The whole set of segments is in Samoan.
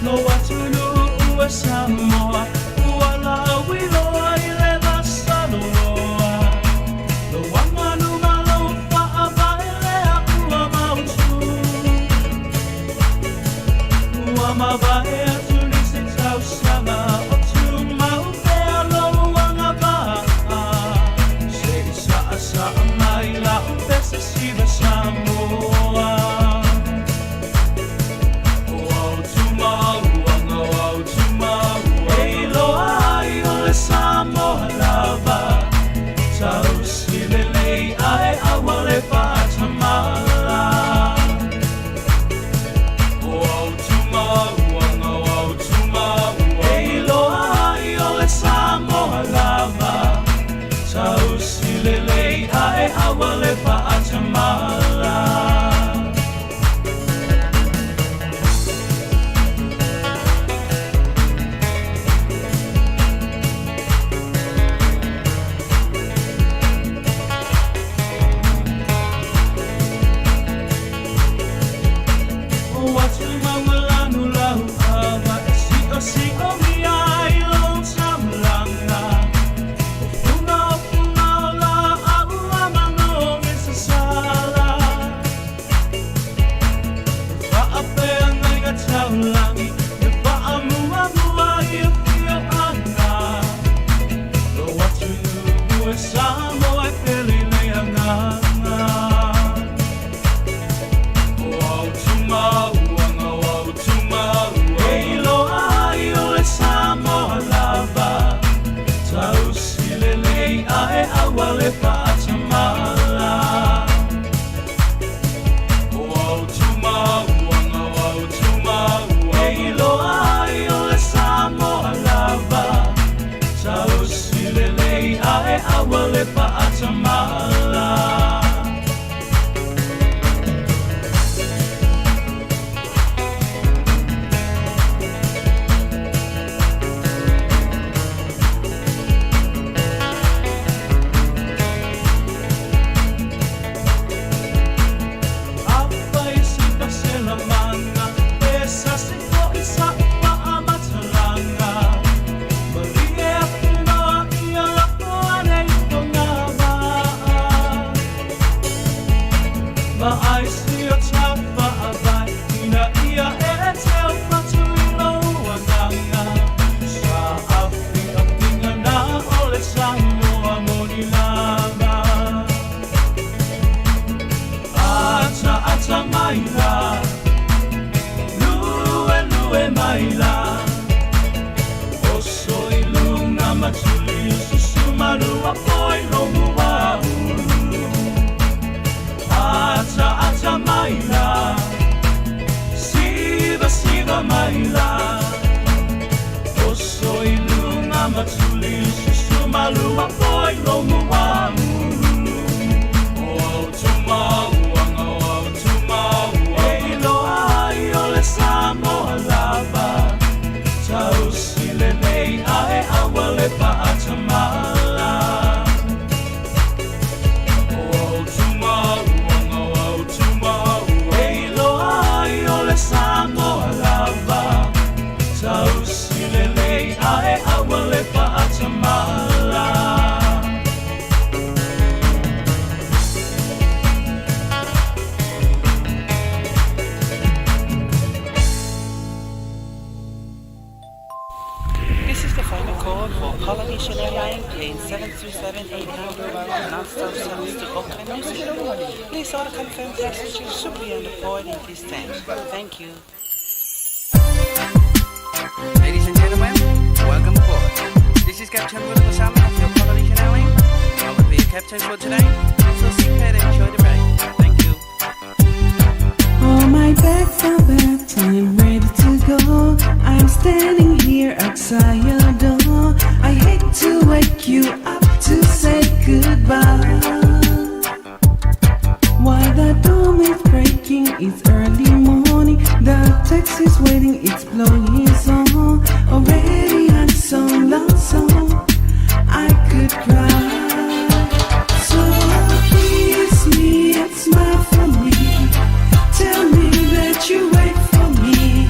Lo atunuu e Samoa ua lauiloa i le vasaloloa. Lou aganu ma lou faavae lea ua mautu. Ua mavae atu nisi tausaga o tumau pea lou agavaa. Se i saasaa mai lau pese siva Samoa. O au tumauaga, o au tumauaga. E iloa ai o le Samoa lava. Tausi lelei ae aua le faatamala. O au tumauaga, o au tumauaga. E iloa ai o le Samoa lava. Tausi lelei ae aua le faatamala. O atumauga lanulau ava e siosiomia ai lou taulaga. O fuga o fuga o laau a manogi sasala. E faafeagaiga taulagi e faamuamua i afioaga. Lou atunuu e Samoa e pele i le agaga. O au tumauaga, o au tumauaga. E iloa ai o le Samoa lava. Tausi lelei ae aua le faatamala. O au tumauaga, o au tumauaga. E iloa ai o le Samoa lava. Tausi lelei ae aua le faatamala. Afai se faaselamanga, e sasi fo'i sa'u faamatalaga. Malie atu loa ia lafo ane i fogavaa. Vaai si o ta faavae ina ia e teu fatu i lou agaga. Saafiafiga na o le Samoa moni lava. Ataata mai la, luelue mai la. Oso i luga ma tuli susu malua poi lo muaulu. Ataata mai la, siva siva mai la. Oso i luga ma tuli susu malua poi lo muaulu. O au tumauaga, o au tumauaga. E iloa ai o le Samoa lava. Tausi lelei ae aua le faatamala. O au tumauaga, o au tumauaga. E iloa ai o le Samoa lava. Tausi lelei ae aua le faatamala. This is the final call for Polynesian Airlines plane 737-800 non-stop service to Auckland, New Zealand. Please all confirmed passengers should be on the board at this time. Thank you. Ladies and gentlemen, welcome aboard. This is Captain William Osama of your Polynesian Airlines. I will be your captain for today, so sit back and enjoy the ride. Thank you. All my bags are packed, I'm ready to go. I'm standing here outside your door. I hate to wake you up to say goodbye. While the dawn is breaking, it's early morning. The taxi's waiting, it's blowing his horn. Already I'm so lonesome, I could cry. So kiss me and smile for me. Tell me that you wait for me.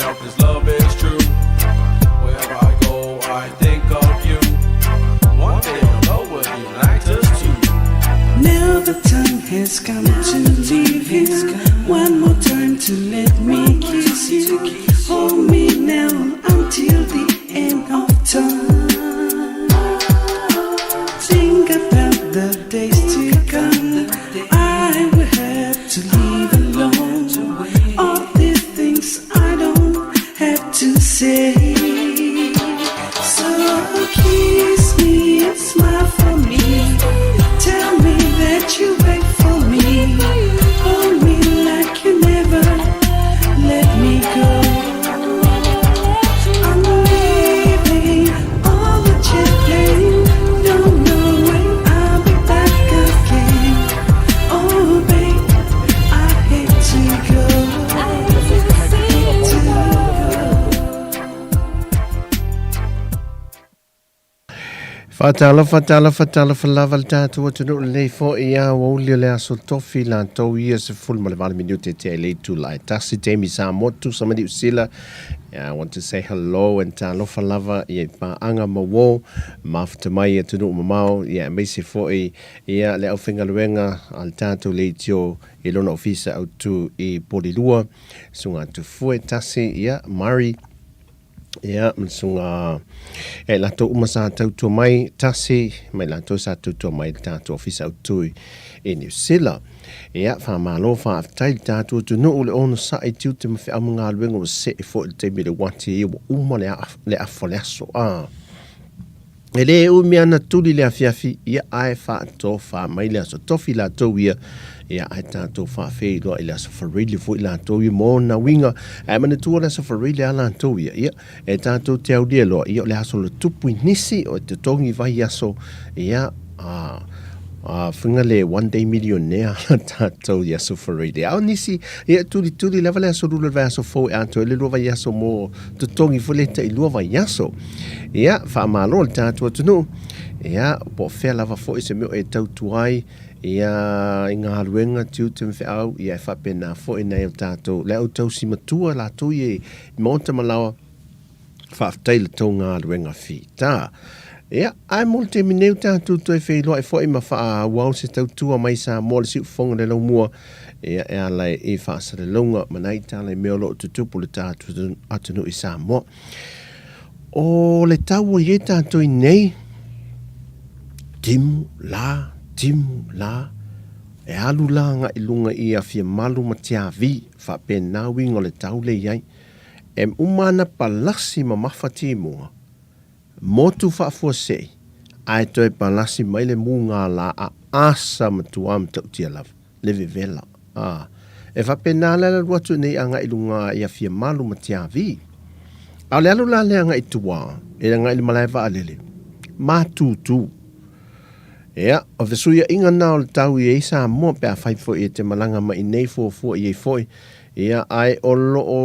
If this love is true. Wherever I go, I think of you. One day I'll know what unites us two. Now the time has come to leave you. One more time to let me kiss you. Hold me now until the end of time. Think about the days to come. I will have to leave alone. All these things I don't have to say. So kiss me and smile for me. Tell me that you wait for me. Hold me like you never let me go. I'm leaving on the jet plane. Don't know when I'll be back again. Oh, babe, I hate to go. To go. Faatalofa, talofa, talofa lava le tatou atunuu lenei foi aoauli o le Aso Tofi latou ia 18 minute tea i le itula e tasi taimi Samoa tusa ma Niu Sila. Yeah, I want to say hello and talofa lava ia i paaga ma uo mafuta mai i atunuu mamao ia aemaise foi ia le aufaigaluega a le tatou leitio i lona ofisa autu i Polilua susuga Tufue Tasi ia Murray Ia, ma le susuga ia i latou uma sa tautua mai, tasi ma i latou sa tautua mai i le tatou ofisa autu i Niu Sila. Ia, faamalo faafetai i le tatou atunuu le onosai tiute ma feau ma galuega ua see foi i le taimi o le uati ia ua uma le, le afa o le aso. A. E le umi ana tuli le afiafi, ia ae faatofa mai le aso tofi latou ia, ia ae tatou faafeiloai i le aso Fareile foi latou ia mo ona uiga. Ae manatua le aso Fareile a latou ia, ia e tatou te aulia loa, ia o le aso le tupu i nisi o e totogi vai aso, ia a a faiga le one day millionaire tatou i aso Fareile. A o nisi, ia tulituli lava le aso lula le vaiaso fou e atoa ai le lua vaiaso mo totogi foi le tai lua vaiaso. Ia, faamalo le tatou atunuu. Ia, po o fea lava foi se mea o e tautua ai, ia, i galuega, tiute ma feau, ia e faapena foi nai o tatou, le au tausi matua latou ia i maota ma laoa, faafetai le tou galuega fita. Ia, ae mo le taimi nei ua tatou toe feiloai foi ma faaauau se tautua mai Samoa le siufofoga le laumua, ia, e ala i faasalalauga ma nai tala i mea o lo o tutupu le tatou atunuu i Samoa. O le tau ua i ai tatou i nei, timu, la, timu, la, e alu la agai luga i Afiamalu ma Tiavi, faapena uiga o le tau lea i ai. E uma ana palasi mamafa timuga, motu faafuasei, ae toe palasi mai le muga la a asa matua matautia lava, le vevela. A, e faapena le alu atu nei agai i luga i Afiamalu ma Tiavi. A o le alu la lea agai i tua, e agai i le malae vaalele, matutu. Ia, o fesuiaiga na o le tau i ai Samoa pe afai foi e te malaga mai i nei fuafua i ai foi. Ia, ae o lo o,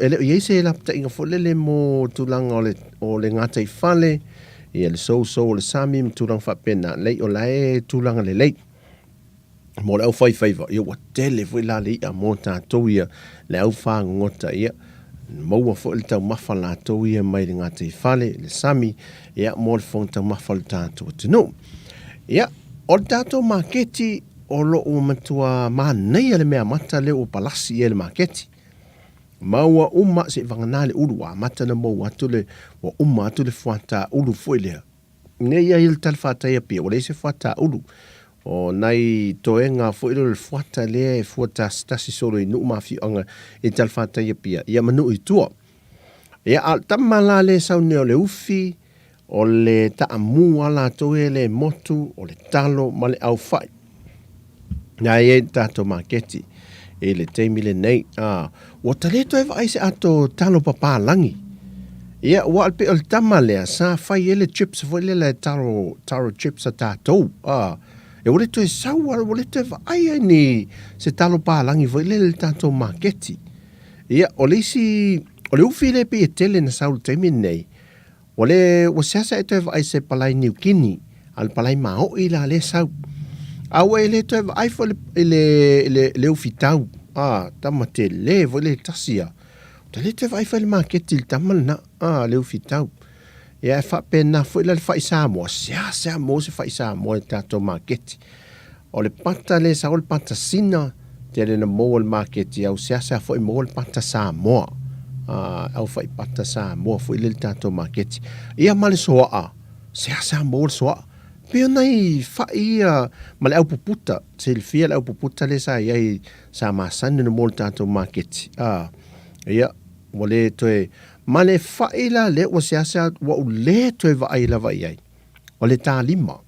e le o i ai se lapataiga foi lele mo tulaga o le, o le gataifale, ia le sousou o le sami ma tulaga faapena, leai o la e tulaga lelei. Mo le aufaifaiva, ia ua tele foi la le i'a mo tatou ia, le au fagogota, ia, maua foi le taumafa latou ia mai le gataifale, le sami, ia, mo le fofoga taumafa o le tatou atunuu. Ia, o le tatou maketi, o lo o matua manaia le mea mata lea ua palasi i ai le maketi. Ma ua uma, se i vagana le ulu, ua amata ona mou atu le, ua uma atu le fuata ulu foi lea. Nei ia i le talafatai Apia, ua leai se fuata ulu. O nai toega foi lea o le fuata lea e fua tasitasi solo i nuu ma afioaga i le talafatai Apia, ia ma nuu i tua. Ia, a o le tama la lea e sau nei o le ufi, o le taamu a latou ia le motu, o le talo ma le aufai. Na e i ai le tatou maketi i le taimi lenei. A, ua ta le toe vaai se ato talo papalagi. Ia, ua pei o le tama lea sa fai ai le chips foi lele le taro, taro chips a tatou. A, e ua le toe sau a, ua le toe vaai ai ni se talo palagi foi lele i le tatou maketi. Ia, o le isi, o le ufi lea pei e tele na sau i le taimi lenei, Ua le, ua seasea e toe vaai se palai Niu Kini, a o le palai maoʻi la lea sau. A ua e le toe vaai foi i le, i le, le ufitau, a, tama tele foi le tasi a. Ta le toe vaai foi i le maketi i le tama lena, a, le ufitau. Ia e faapena foi la le fai Samoa, seasea maua se fai Samoa i le tatou maketi. O le pata lea e sau o le pata Sina, tele na maua i le maketi, au seasea foi maua le pata Samoa. A, au fai pata Samoa foi lea i le tatou maketi. Ia ma le soaa, seasea maua le soaa. Pei o nai fai ia ma le aupuputa, silafia le aupuputa lea sa i ai sa masani ona maua i le tatou maketi. A, ia, ua le toe, ma le fai la lea ua seasea ua ou le toe vaai lava i ai, o le talima.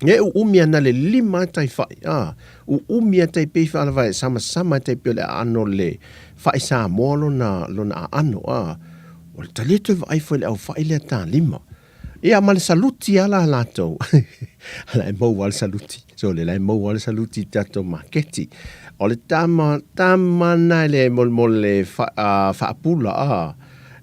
E uumi ana le lima e tai fai, a, uumi a tai pei faalava e samasama e tai pei o le aano o le fai Samoa lona, lona aano, a. O le talia toe vaai foi i le aufai lea talima. Ia ma le saluti lava la latou. La e maua le saluti. So le la e maua le saluti i tatou maketi. O le tama, tama na le molemole fa, uh, faapula a.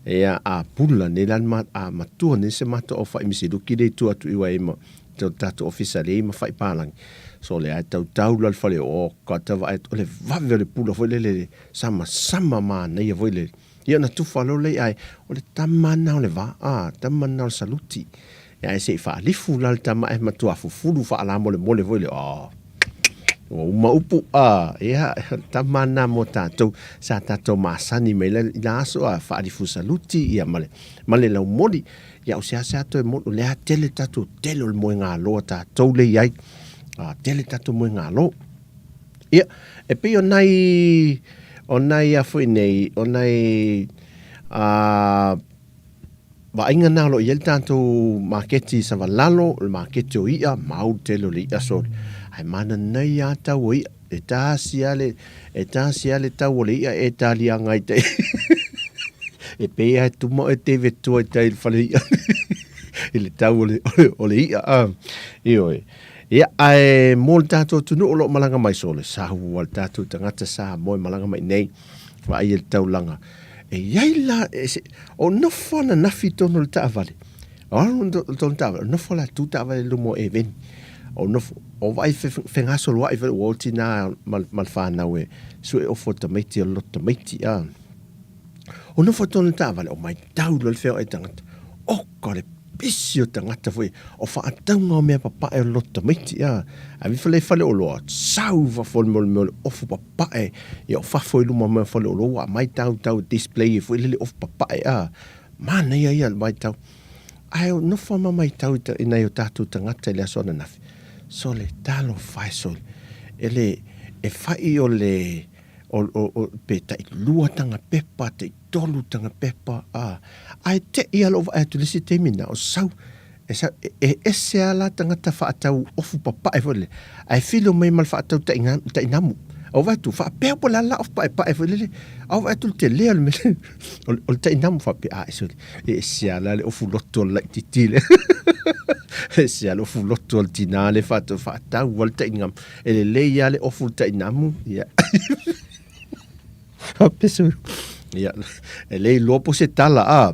Ia a pula nei la ma, a matua nei se matou au fai misiluki le itu atu i wai ma to tatou ofisa le ma fai palangi. So le ai tau tau la le fale o ka tava ai o le vave o le pula foi le le sama sama manaia foi le Ia ona tufa loa lea ae o le tama lena o le va, a, tama lena o le saluti. Ia ae se i faalifu la le tama ae matua fufulu faalamolemole foi lea, oh, ua uma upu, a, ia, o le tama lena mo tatou, sa tatou masani mai la, i la aso, a, faalifu saluti, ia, ma le, ma le laumoli. Ia, o seasea toe moli, o lea tele tatou, tele o le moegalo a tatou lea i ai, a, tele tatou moegalo. Ia, e pei o nai, o nai a foi nei, o nai a, vaaiga na o lo o i ai le tatou maketi i Savalalo, o le maketi o i'a, mau le tele o le i'a sole. Ae mananaia lava tau o i'a, e tasi lava le, e tasi lava le tau o le i'a e taliaga ai tai. E pei lava e tuma oe teve tua i tai i le fale i'a i le tau o le, o le i'a. Ioe. Ia, ae mo le tatou atunuu o lo o malaga mai, sole, sahu a le tatou tagata Samoa e malaga mai nei, vaai i le taulaga. E i ai la, e se, o nofo ananafi i totonu o le taavale. O alu i totonu o le taavale, o nofo la tu taavale i luma o Eveni. O nofo, o vaai fegasoloai foi ua oti nā ma, ma le whānau e sue ofo tamaiti o le loto tamaiti. A. O nofo tonu le taavale, o maitau loa le feoai tagata. Oka le pisi o tagata foi, o faatauga o mea papae o le loto tamaiti. A, ave ifo lea i faleoloa, sau i fafo o le mea o le ofu papae, ia o fafo i luma mai o faleoloa ua aumai tau tau display ai foi lele ofu papae. A, manaia ia le vaitau. Ae o nofo ma maitau i nai o tatou tagata i le aso ananafi, sole, talofa e sole, e le, e fai o le, o, o, o, pe tailua tanga pepa, taitolu tanga pepa, a, ae te'i a lou vaai atu i le isi taimi na, o sau, e sau, e, e ese a la tagata faatau ofu papae foi lele, ae filo mai ma le faatau taʻi, taʻinamu. Ou vaai atu, faapea po o le a le la ofu paepae foi lele, a ou vaai atu i le tele o le mea, o le, o le taʻinamu faapea, a, sole, e ese a la le ofu loto o le laitiiti lea. E ese a le ofu loto o le tinā lea faatau, faatau a le taʻinamu. E lelei lava le ofu i le tainamu, ia. Faapea ia, e le iloa po o se tala, a.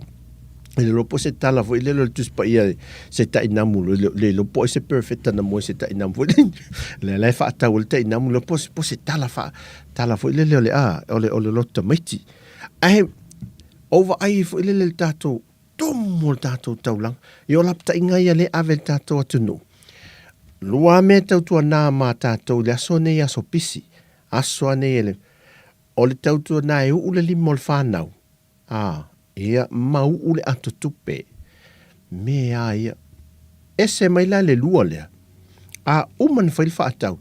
E le iloa po o se tala foi lele o le Tusi Paia se tainamu, le, le iloa po o ai se perofeta na moe se tainamu foi lele. Lea la e faatau ai le tainamu, le iloa po o se tala faa, tala foi lele o le, a, o le, o le loto tamaiti. Ae, ou vaai foi lele i le tatou tumu o le tatou taulaga. Ia o lapataiga ia lea e ave i le tatou atunuu. Lua mea e tautuana ma tatou i le aso nei aso pisi, aso a nei e le, o le tautuana e uu le lima o le whanau, a, ia ma uu le ato tupe. Me a ia. Ese mai la le lua lea. A uma na fai le faatau,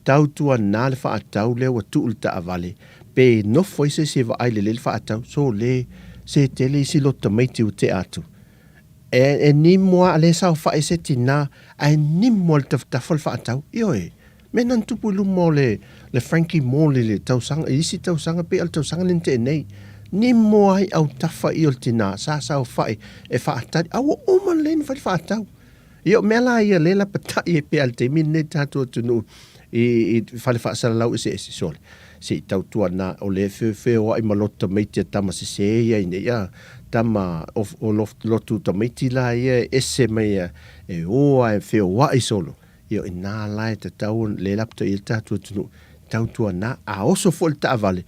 tautuana le faatau lea ua tuu le taavale, pe nofo ai se isi e vaai lelei le faatau, so le, se tele isi loto tamaiti ua tea atu. E, e nimo a le saofai se tinā, ae nimo a le tafatafa le faatau. Ioe, mea na na tupu i luma o le, le Frankie Mall i le tausaga, i isi tausaga, pei o le tausaga lea na tea nei. Nimo ai autafa i o le tinā, sa saofai e faatali, a ua uma lelei na fai le faatau. Ia o mea la ia lea lapatai ai pea i le taimi lenei le tatou atunuu i, i fale faasalalau eseese, sole, se i tautuana o le feofeoai ma lotu tamaiti a tama sesē ia i nei, a, tama o, o lotu tamaiti la ia e ese mai a, e o a e feoai solo. Ia o inā la e tatau ona, lea lapatai ai le tatou atunuu, tautuana, a oso foi le taavale,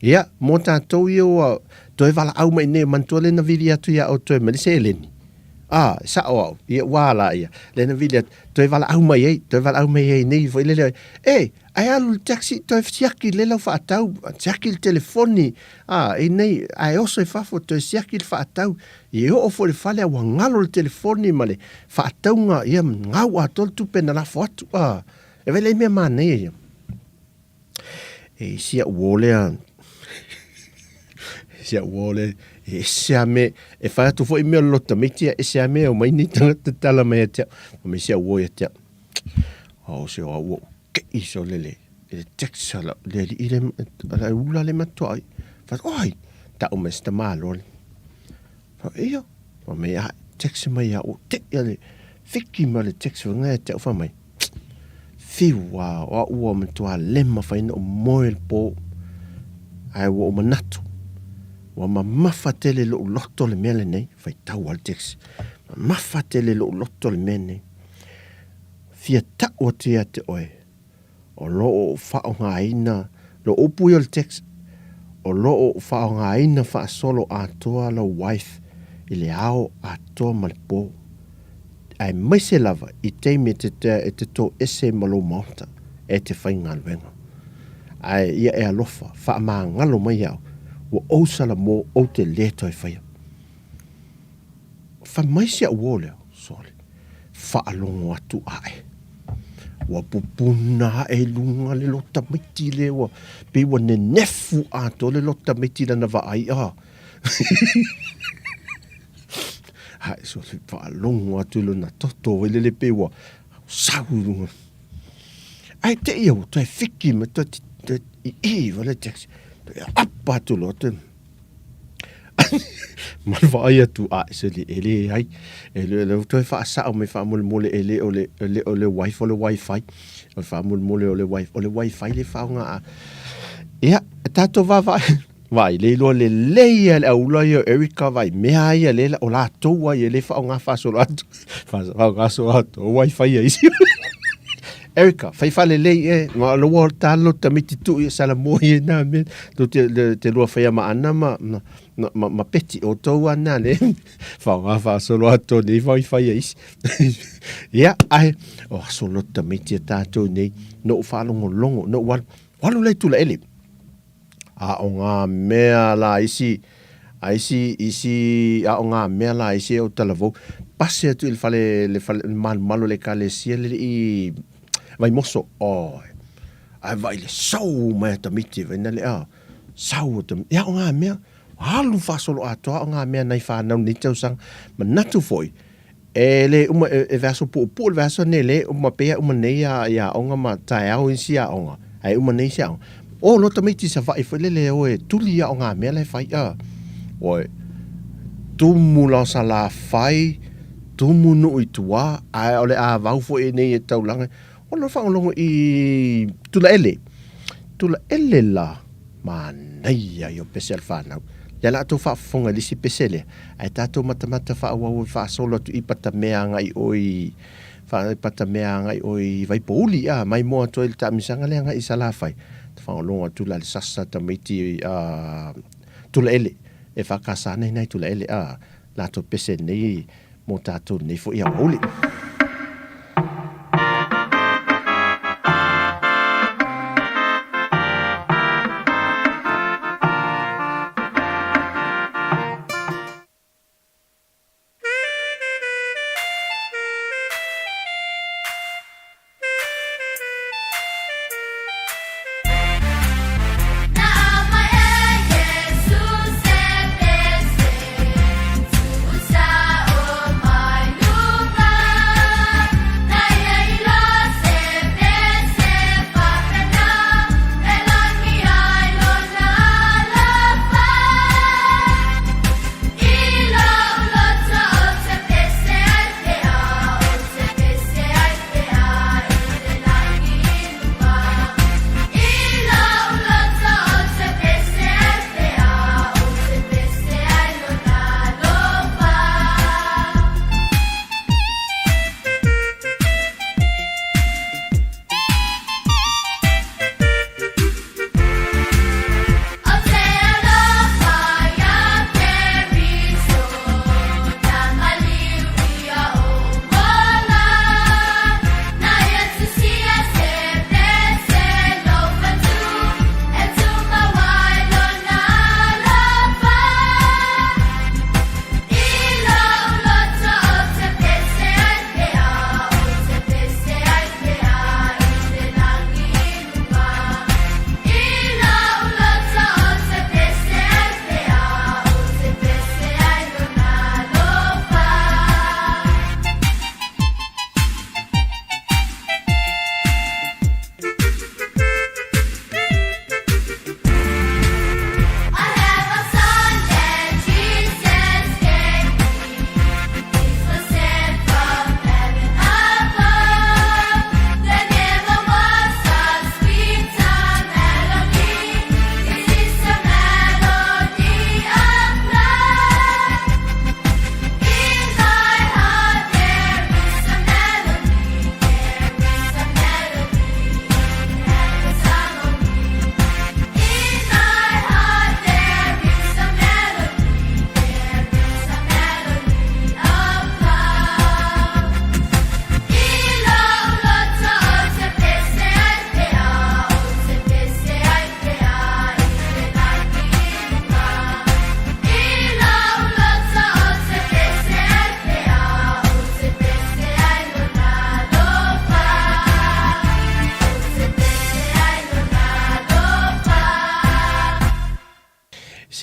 Ia, mo tatou ia ua toe valaau mai nei, manatua lea na vili atu ia outou e mai le seleni. A, e sao au, ia ua ala ia, lea na vili atu, toe valaau mai ai, toe valaau mai ai nei foi lele, e, ae alu i le taxi, toe siaki lelei lau faatau, siaki le telefoni, a, i nei, ae oso i fafo, toe siaki le faatau, ia e oo foi i le fale a ua galo le telefoni ma le faatauga, ia gau atoa le tupe na lafo atu, a, e vaai la i mea manaia ia. E si au uo lea, si au uo lea, e ese a me, e whai atu foi mea o le loto tamaiti a ese a mea o mai nei tangata tala mai ia te au, fai mai si au uo ia te au, o se o au ua ou kei sole le, i le text a le alii le, a le ula le matua ai, fai atu, oi, tau mai se tamāloa le, fai mai, ia, fai mai, a, text mai ia au, tei a le, fiki mai le text fai mai ia te au, fai mai, Fiu a, o au ua matua lema fai ona ou moe i le po, ae ua ou manatu, ua mamafa tele i lou loto le mea lenei, faitau lava le text, mamafa tele i lou loto le mea lenei, fia tau atu ia te oe, o lo o ou faaaogaina, lou upu ia o le text, o lo o ou faaaogaina faasolo atoa lau wife i le ao atoa ma le po. aemaise lava i taimi e te e te toese ma lou maota e te faigaluega. Ae ia e alofa, faamagalo mai au, ua ou salamo ou te le toe faia. Fai mai si au uo lea, sole, faalogo atu ae. Ua pupuna ae i luga le loto tamaiti lea ua pei ua nenefu atoa le loto tamaiti i lana vaai, ah. Hae so te whaalogo atu i lona toto wai lele pe ua sau i runga. Ai te ia ua toe whiki ma toe te i i wale taxi. Toe apa atu loa te ma le vaai atu a se le e le ai e le le toe whaasao me whaamolemole e le o le le o le wifi o le wifi o le whaamolemole o le wifi o le wifi le whaonga a ia tātou vaavaai Vaai, le iloa lelei a le aula ia o Erica vaai mea ia le o latou ai e le faaaoga faasolo atu faaaoga atu o wifi ia isi Erica fai faalelei e ma loa talo tamaiti tuu ia Salamua ia na mea tou te te lua faia ma Ana ma ma ma, ma Peti o tou a na le faaaoga faasolo atu nei wifi ia isi ia ae o aso loto tamaiti a tatou nei no ou faalogologo no ou alu alu la i Tulaele A o ngā mea la isi, a isi, isi, a o ngā mea la isi e o talavou, pasi atu i le fale, le fale, le malumalu o le ekalesia le i Vaimoso, oi, ae vaai le sau mai a tamaiti vai na le a, sau a tamaiti, ia o ngā mea, alu faasolo atoa o ngā mea nai whanau nei tausaga, manatu foi, E le uma, e vaiaso puupuu le vaiaso nei le uma pea uma nei a i aoga ma taeao isi aoga, ae uma nei isi aoga. O lo tamaiti Savaii foi lele o e tuli ia o ngā mea la e fai a. Oi, tumu la o Salafai, tumu nuu i tua, ae o le avau foi nei e taulaga. O lo faalogologo i Tulaele. Tulaele la, manaia ia o pese a le whanau. Lea la tou faafofoga i le isi pese lea, ae tatou matamata faaauau e faasolo atu i Patamea agai i o i, Patamea agai i o i Vaipouli, a, maimoa atu ai le taamisaga lea agai i Salafai. Faalogologo atu la i le sasa tamaiti a Tulaele, e faakasa ana i nai Tulaele, a, latou pese nei mo tatou nei foi aoauli.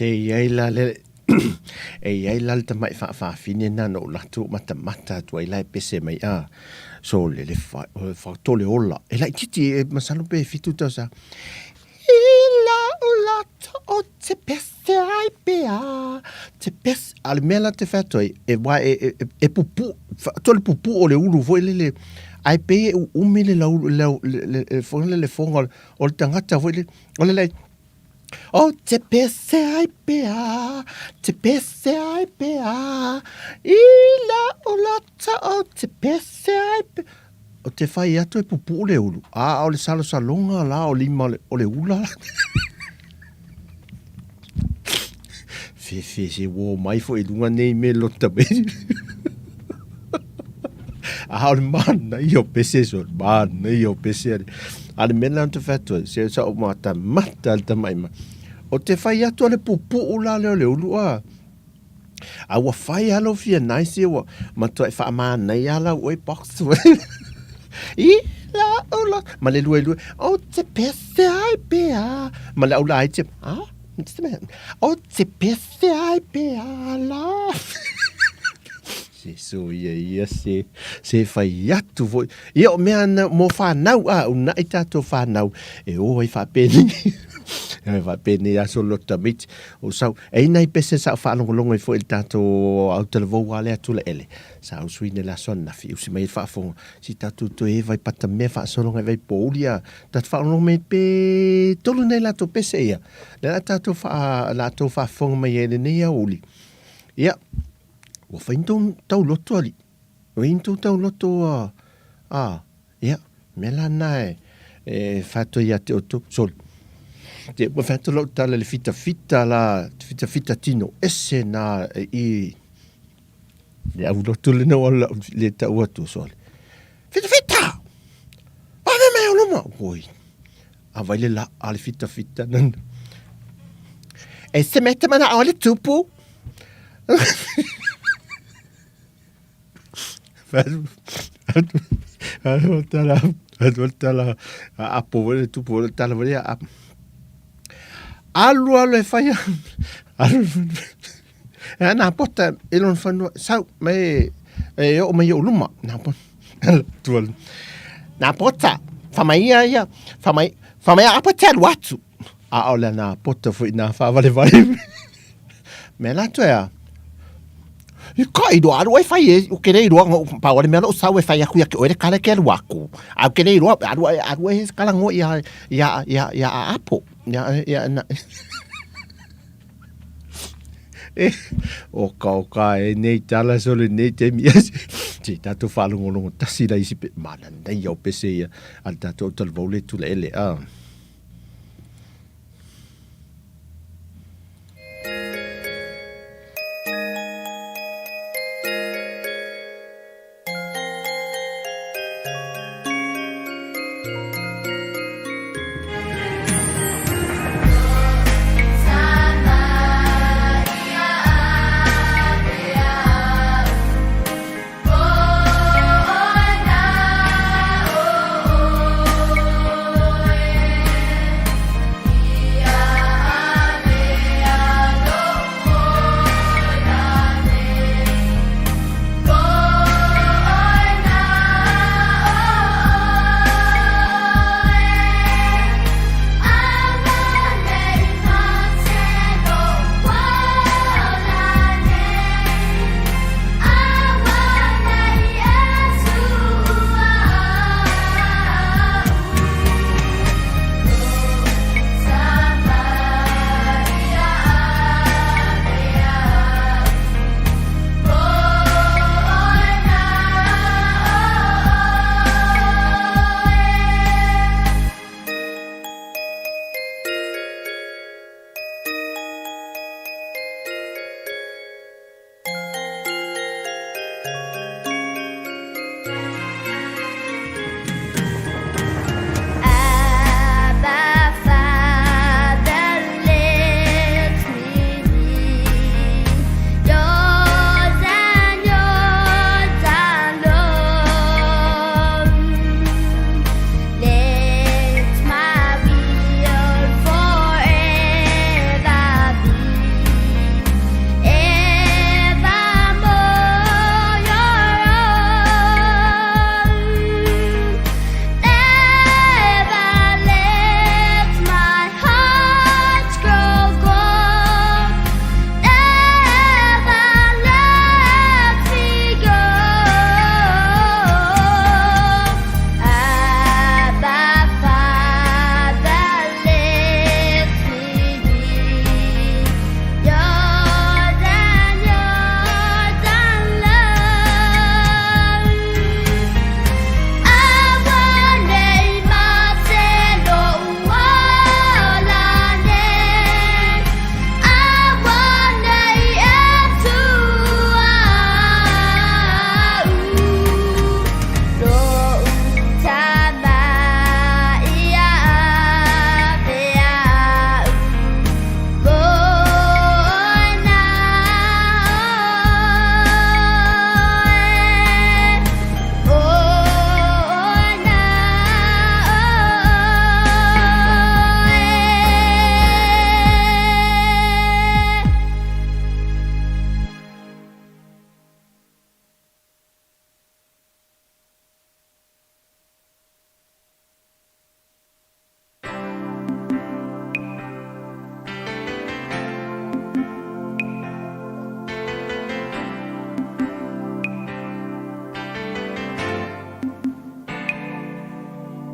Se i ai la le e i ai la le tamaʻi faafafine na na ou latou matamata atu ai la e pese mai a so le le fa faatole ola e laititi e masalo pe fitu tausaga i lau lato o te pese ai pea te pese a le mea la te fai atu ai e wa e e e pupu faatole pupu o le ulu foi lele ae pei e uumi le lau le le le le foga o le tagata foi le o le lai O te pese ai pea, te pese ai pea, i la o lata o te pese ai pea. O te fai atu e pupuu le ulu, a o le salosaloga la o lima o le ula la. Fefe se uō mai foi i luga nei me lota me. A o le manaia o pese so, manaia o pese ale. A le mea lena ou te fai atu ai, se sa ou matamata i le tamaʻi mai. O te fai atu a le puupuu la lea o le ulu a. A ua fai lava lou fia nice ia ua matuai faamanaia lava lau oe box. I la o la ma le lue lue o te pese ai pea ma le au laiti a o te pese ai pea la. Se so ia ia se se fai atu foi. Ia o mea na mo whanau a unaʻi tatou whanau e o ai whaapenei. E whaapenei aso lota miti. O sau e ina i pese sa whaalongolongo i foi le tatou au talavou a le atu le ele. Sa au suine le aso anafi usi mai whaafonga. Si tatou toe e vai pata mea whaasolonga e vai pōuli a. Tatou whaalongolongo mai pe tolu nei latou pese ia. Le la tatou wha, latou whaafonga mai e le nei au uli. Ia, Ua whai ni tau loto ali. Ua i ni tou tauloto a, a, ia, mea la na e, e whātua ia te outou, sorry. Te, ua whātua lau tala le fitafita la, te fitafita tino ese nā e, i, le auloto le nau ala, le tau atu, sorry. Fitafita! Pave mai o luma! Oi, a vai le la, a le fitafita nana. E se mea te mana o le tupu! Tala apo foi le tupu foi le tala foi a alu alu e fai alu e ana pota e lona fanua sau mai e oo mai i ou luma na pota tua na pota famai ia ia famai famai apo te alu atu a o le ana pota foi na whaavalevale mea la toe a I ka i roa aru ai whai e, o ke rei roa, pa wale mea loo sau e whai aku ia ke oere kare ke aru aku. Au ke rei roa, aru ai, aru ai kala ngo ia, ia, ia, ia a apo. Ia, ia, na. E, o ka o ka e nei tala sole nei te mi ase. Te tātou whaalongolongo tasi la isi pe, mana nei au pese ia, a le tātou o talavau le tula ele, a.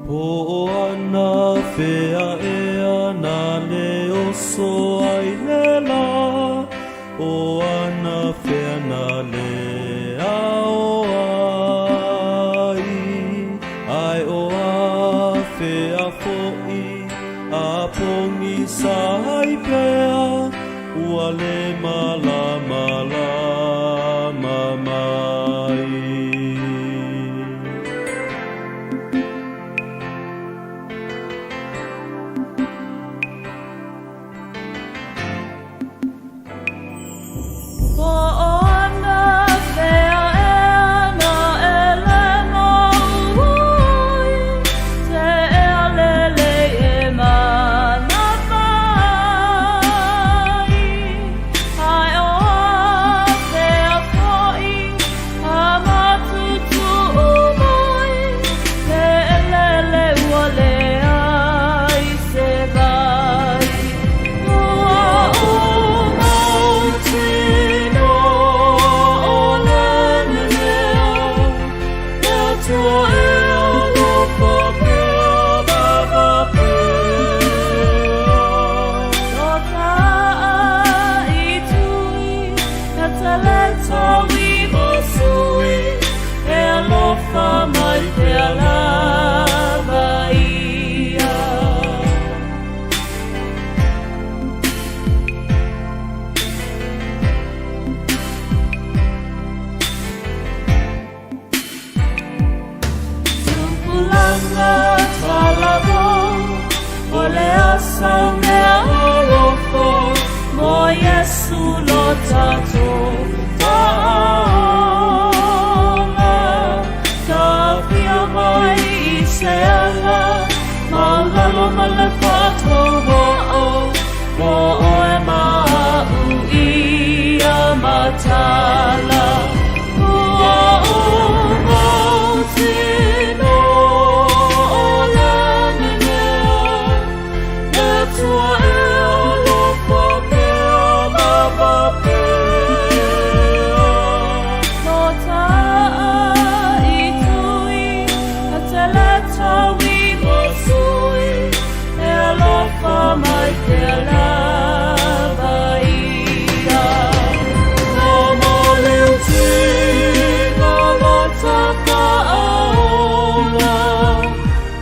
Po o ana fea ea na le oso ai le la, o ana fea na le ao ai, ai o a fea fo'i a pogisa ai pea, ua le malāmalāma mai. Po o ana fea ea na e le mau ai, te ea lelei e manava ai. Ai o a fea fo'i a matutu'u mai, te elele ua leai se vai. Ua ou mautinoa o le mea, le Atua e alofa pea ma faapea. Lo ta'a i tui, na te le taui mosui, e alofa mai pea lava ia. Tupulaga talavou, o le asa o mea alofa, mo Iesu lo tatou Faaola. Taofia mai i se ala, maualalo ma le faatauvaa, mo oe ma a'u ia matala. Ua ou mautinoa o le mea, le Atua e alofa pea ma faapea. Lo ta'a i tui, na te le taui mosui, e alofa mai pea lava ia. O ma lo ta faaola,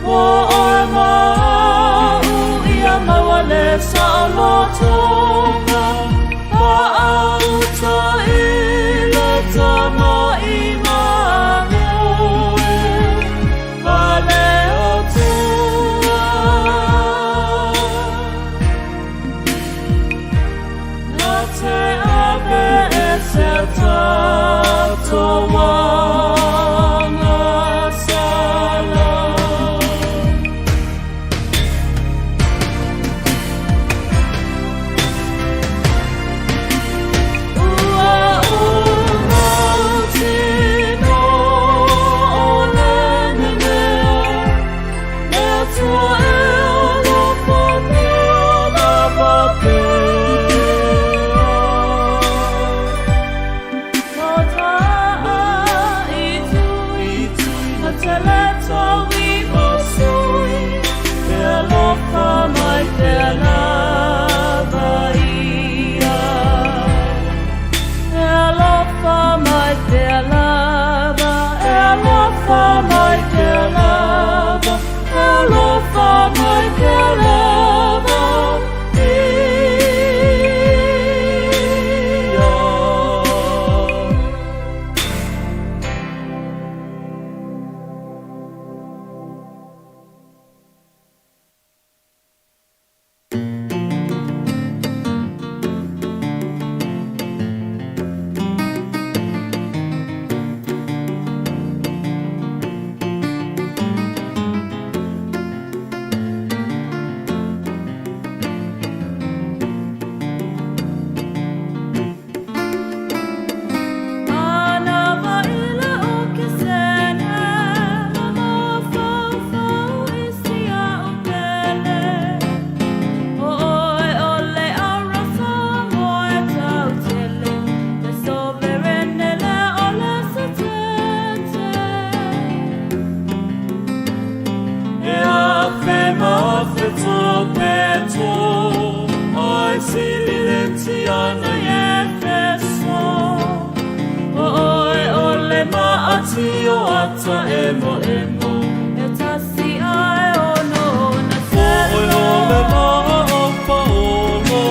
mo oe ma a'u ia maua le saolotoga, paauta i le Tama Imanuele, a le Atua. Na te ave e se tatou agasala. Ua ou mautinoa o le mea, le Atua e alofa pea ma faapea. Lo ta'a i tui, na te le taui mosui, e alofa mai pea lava ia. E alofa mai pea lava, e alofa mai pea lava, e alofa mai pea lava ia. ʻemoʻemo. E tasi a e ono na ʻOe o le lā o Paolo,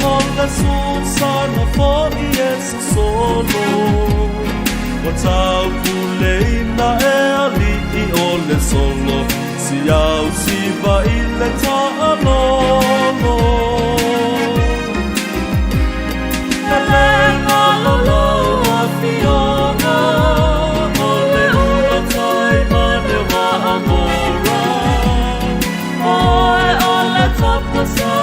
ʻO le Susana hoʻi e sosolo. Ua taupuleina e aliʻi o le solo, Si au siva i le taʻalolo. Hele nalo lou afioga, ʻO le ula tai ma le waʻa mora. ʻOe ʻo le tapasa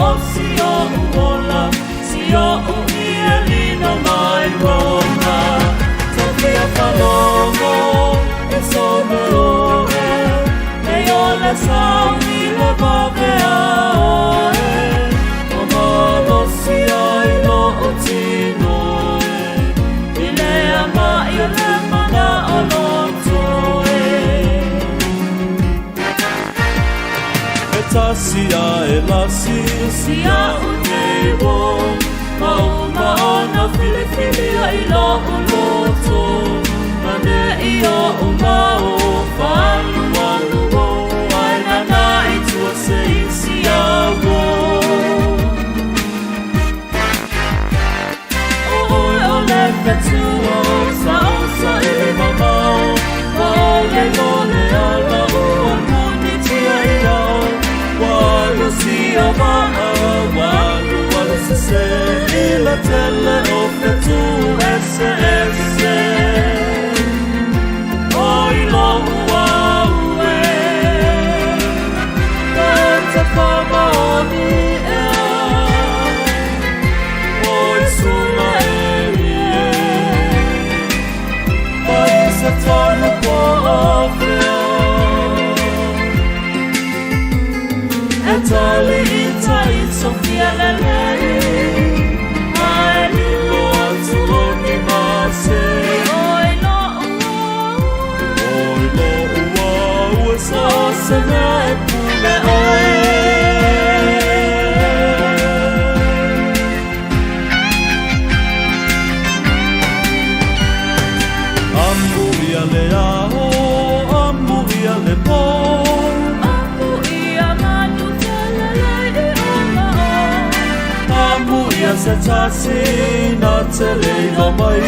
o si oʻu ola, Si oʻu ʻielina mai Roma. Tafia falogo e some ʻoe, E o le saui le wawe a ʻoe, O malosi ai loʻu tino e, I lea maʻi o le manaʻo loto e. E tasi a e lasi si aʻu nei wo, Ma uma o na filifilia i loʻu loto, Ma neʻi oʻu mau whaalualu o, Ai nana i tua se isi au o. O ʻoe o le fetu o sa o sa ili mamao, Ma o le lole o la ua muni tia i ao, Ua alu sia waʻa, ua alu alu sese, I le tele o fetu ese ese. O i loʻu au e, E te whamaoni ea, O i sula e ie, Mai se tonu po o fea. E tali i tai Sofia lelei, Ai lilo atu o ni mase. Oi loʻu au Oi loʻu au e sa o se mea e pule ʻoe. Amu ia le ao, amu ia le pō. Amu ia manu telelei i ola o. Amu ia se tasi na te leila mai,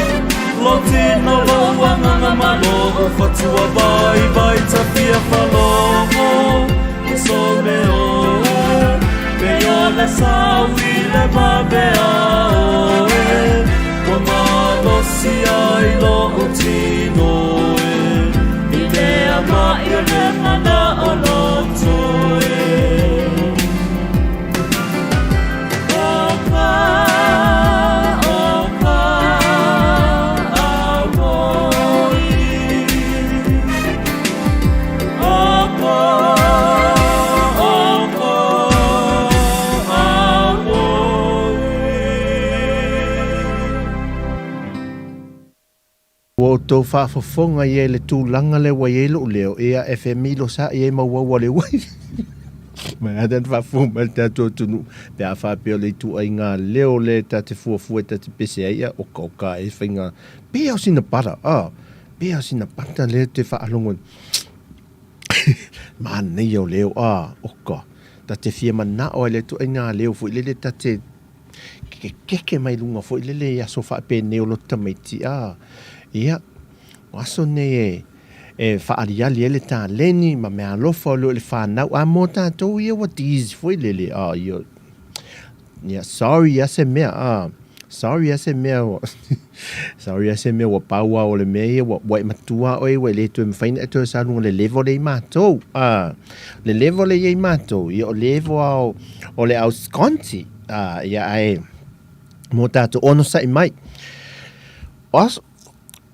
Lo tino lo uanganga ma lo o fatua vai vai tafia falogo. E some oe, pe o le saui le wawe a oe, Ua malosi ai loʻu tino e, I lea maʻi o le manaʻo loto e. O ka, o ka, auoi. O ka, o ka, auoi. Ua outou faafofoga ia i le tulaga lea ua i ai lou leo, ia FMI lo sa i ai mauaua le uai. Mai a tana faafofoga mai le tatou atunuu, pe a faapea o le ituaiga leo lea ta te fuafua ta te pese ai, ia oka oka e faiga pei lava o sina pala, a, pei lava o sina pata lea te faalogo manaia o leo, a, oka, ta te fia manao ai le ituaiga leo foi lele ta te kekeke mai luga foi lele i aso faapenei o lo tamaiti, a, ia, o aso nei e e faaaliali ai le taleni ma meaalofa o leo i le fanau, a mo tatou ia ua tease foi lele, a, ia, ia, sorry ia se mea, a, sorry ia se mea ua, sorry ia se mea ua pau lava o le mea ia, ua, ua e matua oe ua e le toe mafai ona e toe sa luga o le level lea i matou, a, le level lea i ai matou, ia o level lava o, o le au sconti, a, ia ae, mo tatou onosai mai. O aso,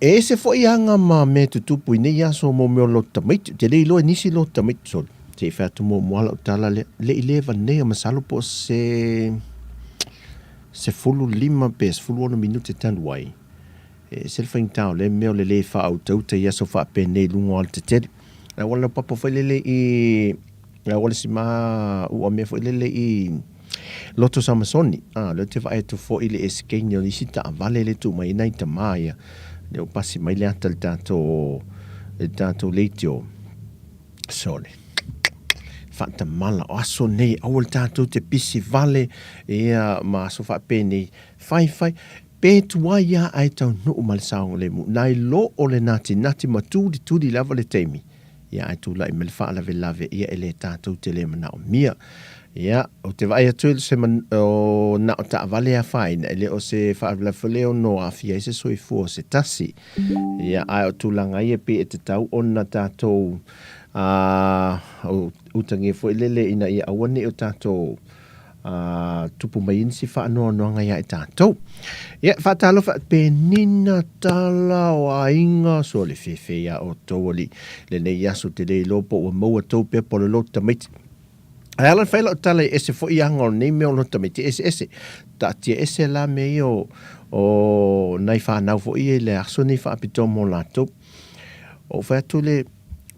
e ese foi aga ma mea tutupu i nei aso mo mea o loto tamaiti. Ou te le iloa i nisi loto tamaiti sole. Se i fai atu muamua lau tala lea. Le i leva nei a masalo po o se 15 pe 16 minute talu ai. E ese le faigata o lea mea o le le faautauta i aso faapenei i luga o alatetele. Le auala laupapa foi lele i le auala sima ua mea foi lele i Loto Samasoni. A, lea ou te vaai atu foi i le esikeini o nisi taavale lea e tuu mai ai nai tama ia. Lea ua pasi mai le ata i le tatou le tatou leitio. Sole. Faatamala, o aso nei, aua le tatou te pisi vale, ia, ma aso faapenei, fai fai, pe tuai lava ae taunuu ma le saogalemu. Nai lo o le natinati ma tulituli lava le taimi, ia ae tulai mai le faalavelave, ia e le tatou te le manaomia. Ia, ou te vaai atu i se man, o, na o taavale e afaina, e le o se faalavelave foi lea e ono aafia ai se soifua o se tasi. Ia, ae o tulaga ia pei e tatau ona tatou a, utagia foi lele ina ia aua ne i o tatou a, tupu mai ai nisi faanoanoaga ia i tatou. Ia, faatalofa, penina tala o aiga, so le fefe ia outou alii. Lenei aso te le iloa po ua maua tou pepa o le lotu tamaiti. Ae ala fai lau tala e ese foi aga o lenei mea o lona tamaiti eseese. Taatia ese la mea ia o, o nai fanau foi ia i le aso nei faapitoa mo latou. Ou fai atu le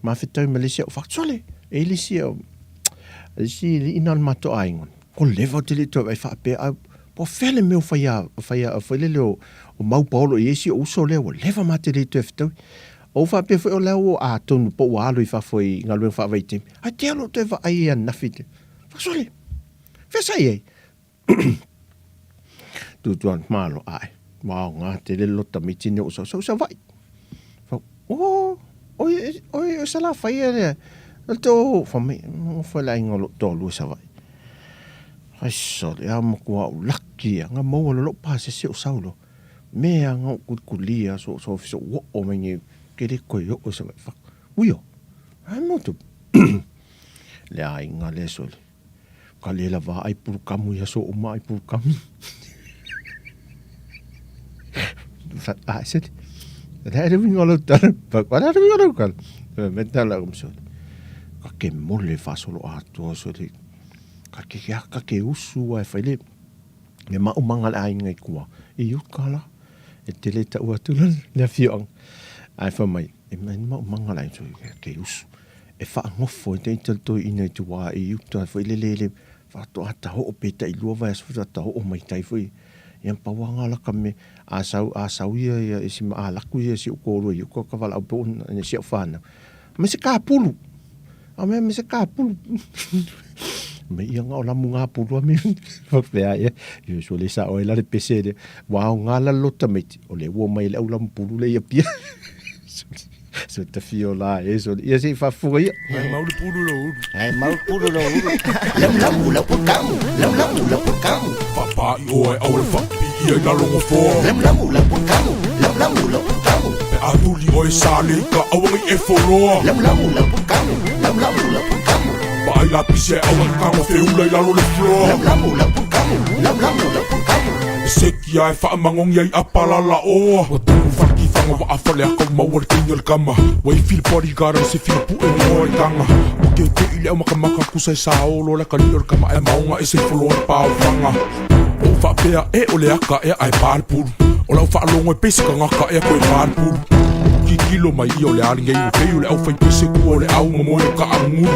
mafetau ma le isi au fai atu, sole, e i le isi au, le isi alii na o le matou aiga, ko leva ou te le i toe vaai faapea, ai, po o fea le mea o faia, faia, foi lele o, o mau paolo i ai si ou uso lea, ua leva ma te le i toe fetaui. Ou faapea foi o lea ua, atonu po ua alu i fafo i galuega faavaitaimi, ae te alu ou toe vaai i ananafi i te, Sole, fea sa i ai? Tutu atu, malo, ae, ua aoga tele le loto tamaiti nei o ou sau Savaii. Fau, oh, oi, oi, oi Salafai ia lea, o le tō, fai mai, nofo le aiga o lou toalua i Savaii. Ai sole, a matua ou laki ia, nga maua loa lou pasese ou sau loa. Mea nga ou kulikulia so so ofisa ou oo mai nei, ke le koe oo i Savaii. Fak, uio, ai mo tu. Le aiga le sole. Ka le lava ai pulukamu i aso uma ai pulukamu. Fa, a, se te. Le le winga lau tala. Fa, wa le winga lau tala. Me tala kum sole. Ka ke mole faasolo atoa sole. Ka ke ka ke usu ai fai le. Me maumanga le aiga i kua. I uka la. E tele tau atu la le afioaga. Ae fai mai, e mai maumanga le aiga sole ke usu. E faagofo e te tali toeaina i te wā i uta foi lele le faatoa taoo pe tailua vaiaso faatoa taoo mai tai foi. Ia pau lava ngā laka me a sau a sau ia ia i si a laku ia si ou kōrua i uka ka walaau pe ona si au whānau. Me se kāpulu. A mea me se kāpulu. Me ia ngā o lamu ngā pulu a me whakawhea ia. Ia so le sa oe la le pese le. Wā o ngā la lota meiti. O le ua mai le au lamu pulu le ia pia. So te fio la e so ia se faafofoga ia. Ai mau le pulu lo ulu. Ai mau le pulu lo ulu. Lam lam ula pulkamu, lam lam ula pulkamu. Faapa'i oe aua le faapi'i ai lalo gofoa. Lam lam ula pulkamu, lam lam ula pulkamu. Pe a tuli oe sa le ika aua nei e foloa. Lam lam ula pulkamu, lam lam ula pulkamu. Vaai lapisi ae aua nei tago feula i lalo le floor. Lam lam ula pulkamu, lam lam ula pulkamu. E seki ae faamagogi ai apalala oa. Ua tumu fale ki faga waa fale aka ua maua le teine o le kama. Ua ifi le bodyguard ma se fia pue ni hoa i taga. Ua keke'i le aumakamaka kusa e saolo le akalii o le kama ae maoga ese i foloa le pa o faga. Ua ou faapea e o le aka ea ae pa le pulu. O lau faalogo e pei se tagata ea koe pa le pulu. Tilotilo mai ia o le a lenei ua pei o le aufaipese kua o le au momoe o kaamugulu.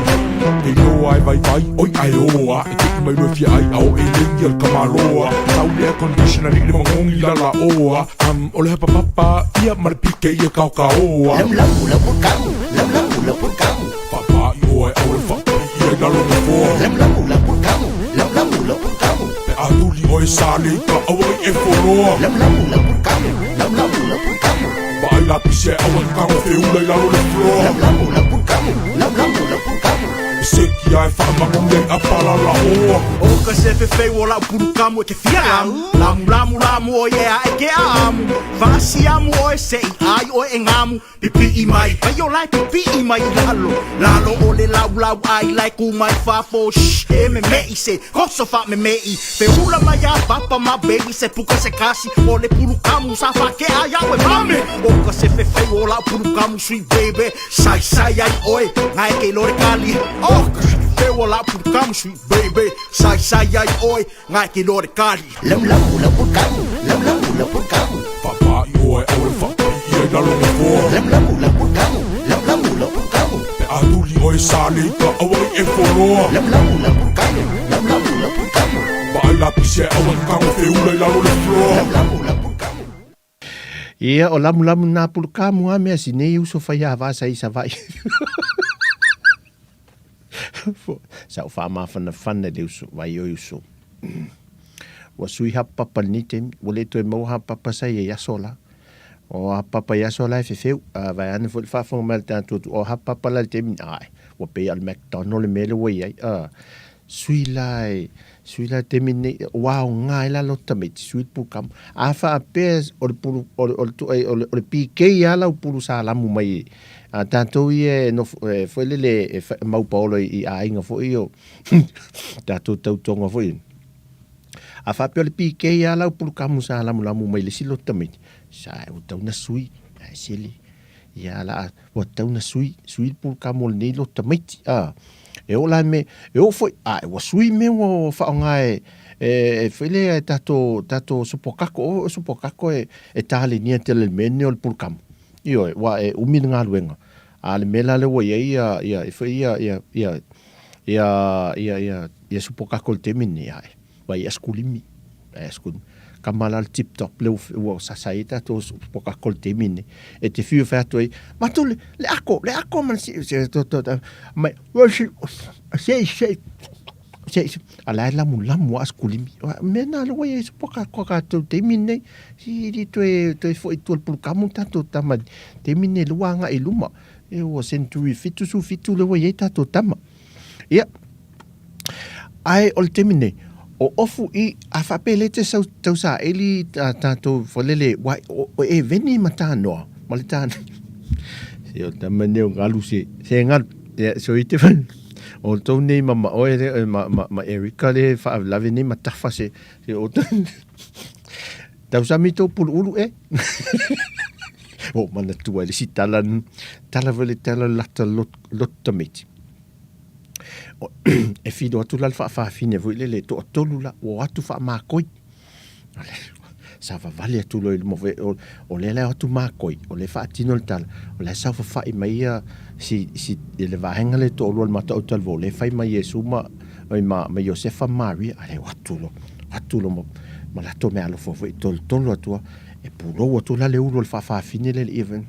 Ke iloa e vaivai, oi ae o a e tei mai loa e fia ai a o e lengi a le tamaloa. Sau le air conditioner li le magogi lala oa. Um, o le hapapapa ia ma le PK e kaokaoa. Lam lam ula pulkamu, lam lam ula pulkamu. Faapa'i oe aua le faapi'i ai lalo nofoa. Lam lam ula pulkamu, lam lam ula pulkamu. Pe a tuli oe sa le ika aua nei e foloa. Lam lam ula pulkamu, lam lam ula pulkamu. Vaai lapisi ae aua nei tago feula i lalo le floor. Lam lam ula pulkamu, lam lam ula pulkamu. Seki ae faamagogi ai apalala oa. O ka sefe fei o lau pulukamu e ke fia lamu Lamu lamu lamu o ia e ke aamu Fasi amu oe se i ai oe e ngamu Pipi'i mai pai o lae pipi'i mai i lalo Lalo o le laulau ai lae ku mai fafo Shh e meme'i se koso faameme'i Feula mai a papa ma baby se puka se kasi O le pulukamu sa faakea ia'u e mami O ka sefe fei o la'u pulukamu sweet baby Sai sai ai oe ngae ke iloa le kali O ka sefe fei o la'u pulukamu sweet baby Sai sai ai oe ngae ke iloa le kali. Lam lam ula pulkamu, lam lam ula pulkamu. Faapa'i oe aua le faapi'i ai lalo nofoa. Lam lam ula pulkamu, lam lam ula pulkamu. Pe a tuli oe sa le ika aua nei e foloa. Lam lam ula pulkamu, lam lam ula pulkamu. Vaai lapisi ae aua nei tago feula i lalo le floor. Lam lam ula pulkamu. Ia, o lamulamu nā pulukamu a mea si nei uso fai ava sa i Savaii. Sa o whaamafanafana le uso, vai oi uso. Ua sui hapapa lenei taimi, ua le toe maua hapapa sa ia i aso la. O hapapa i aso la e fefeu, a vai ane foi le faafofoga mai a le tatou atu, o hapapa la i le taimi, ae, ua pei o le McDonald le mea lea ua i ai, a. Sui la e, sui la taimi nei, ua aoga ai la lou tamaiti, sui le pulukamu. A faapea o le pulu, o le, o le, o le, o le PK lava lau pulu salamu mai a tatou ia e nofo, e foi lele e mau paolo i aiga foi o tatou tautoga foi. A faapea o le PK lava lau pulukamu sa lamulamu mai le isi loto tamaiti, sa ua tatau ona sui, ae sele. Ia la, ua tatau ona sui, sui le pulukamu o lenei loto tamaiti. A, e oo la me, e oo foi, a, ua sui mea ua faaaoga e, e, e foi lea e tatou, tatou supokako, o supokako e, e talenia tele i le mea lenei o le pulukamu. Ioe, ua e umi le galuega. A o le mea la lea ua i ai ia, ia, e foi ia, ia, ia, ia, ia, ia, ia supokako i le taimi lenei, ae, vai 15. Vai 15. Kama la le tip top le ua sasa ai tatou supokako i le taimi lenei. E te fiu e fai atu ai, matou le, le ako, le ako ma le si, se, to, to, to, mai, se, se, se, se, se, a la e lamulamu a 15. Mea na le ua i ai supokako a tatou taimi lenei. Si li toe, toe foi tua le pulukamu tatou tama taimi lenei le ua agai i luma. E ua century 77 le ua i ai tatou tama. Ia, ae o le taimi nei, o ofu i, a faapea le te sau, tau saili ta, tatou foi lele, wa, o, o e veni ma tānoa, ma le tāne. Se o tama nei o galu se, se galu, ia, so i te whai, o tau nei ma ma oe le, ma, ma, ma Erika le whaalave nei ma tawha se, se o tau sami tō pulu ulu e. O manatua i le si tala, tala foi le tala lata lot, lot tamaiti. E whiro atu la le faafafine foi lele, toatolu la, ua o atu faamakoi. Savavali atu loa i luma foi, o, o lea la e o atu makoi, o lea e faatino le tala, o la e saofafai mai ia si, si, le vaega lea e toalua le mata o Talvo, o lea e fai mai Iesu ma, ma, ma Iosefa ma Maria, a lea o atu loa, atu loa ma, ma latou meaalofa foi, tolotolo atu lava, e pulou atu la le ulu o le faafafine lea i le even.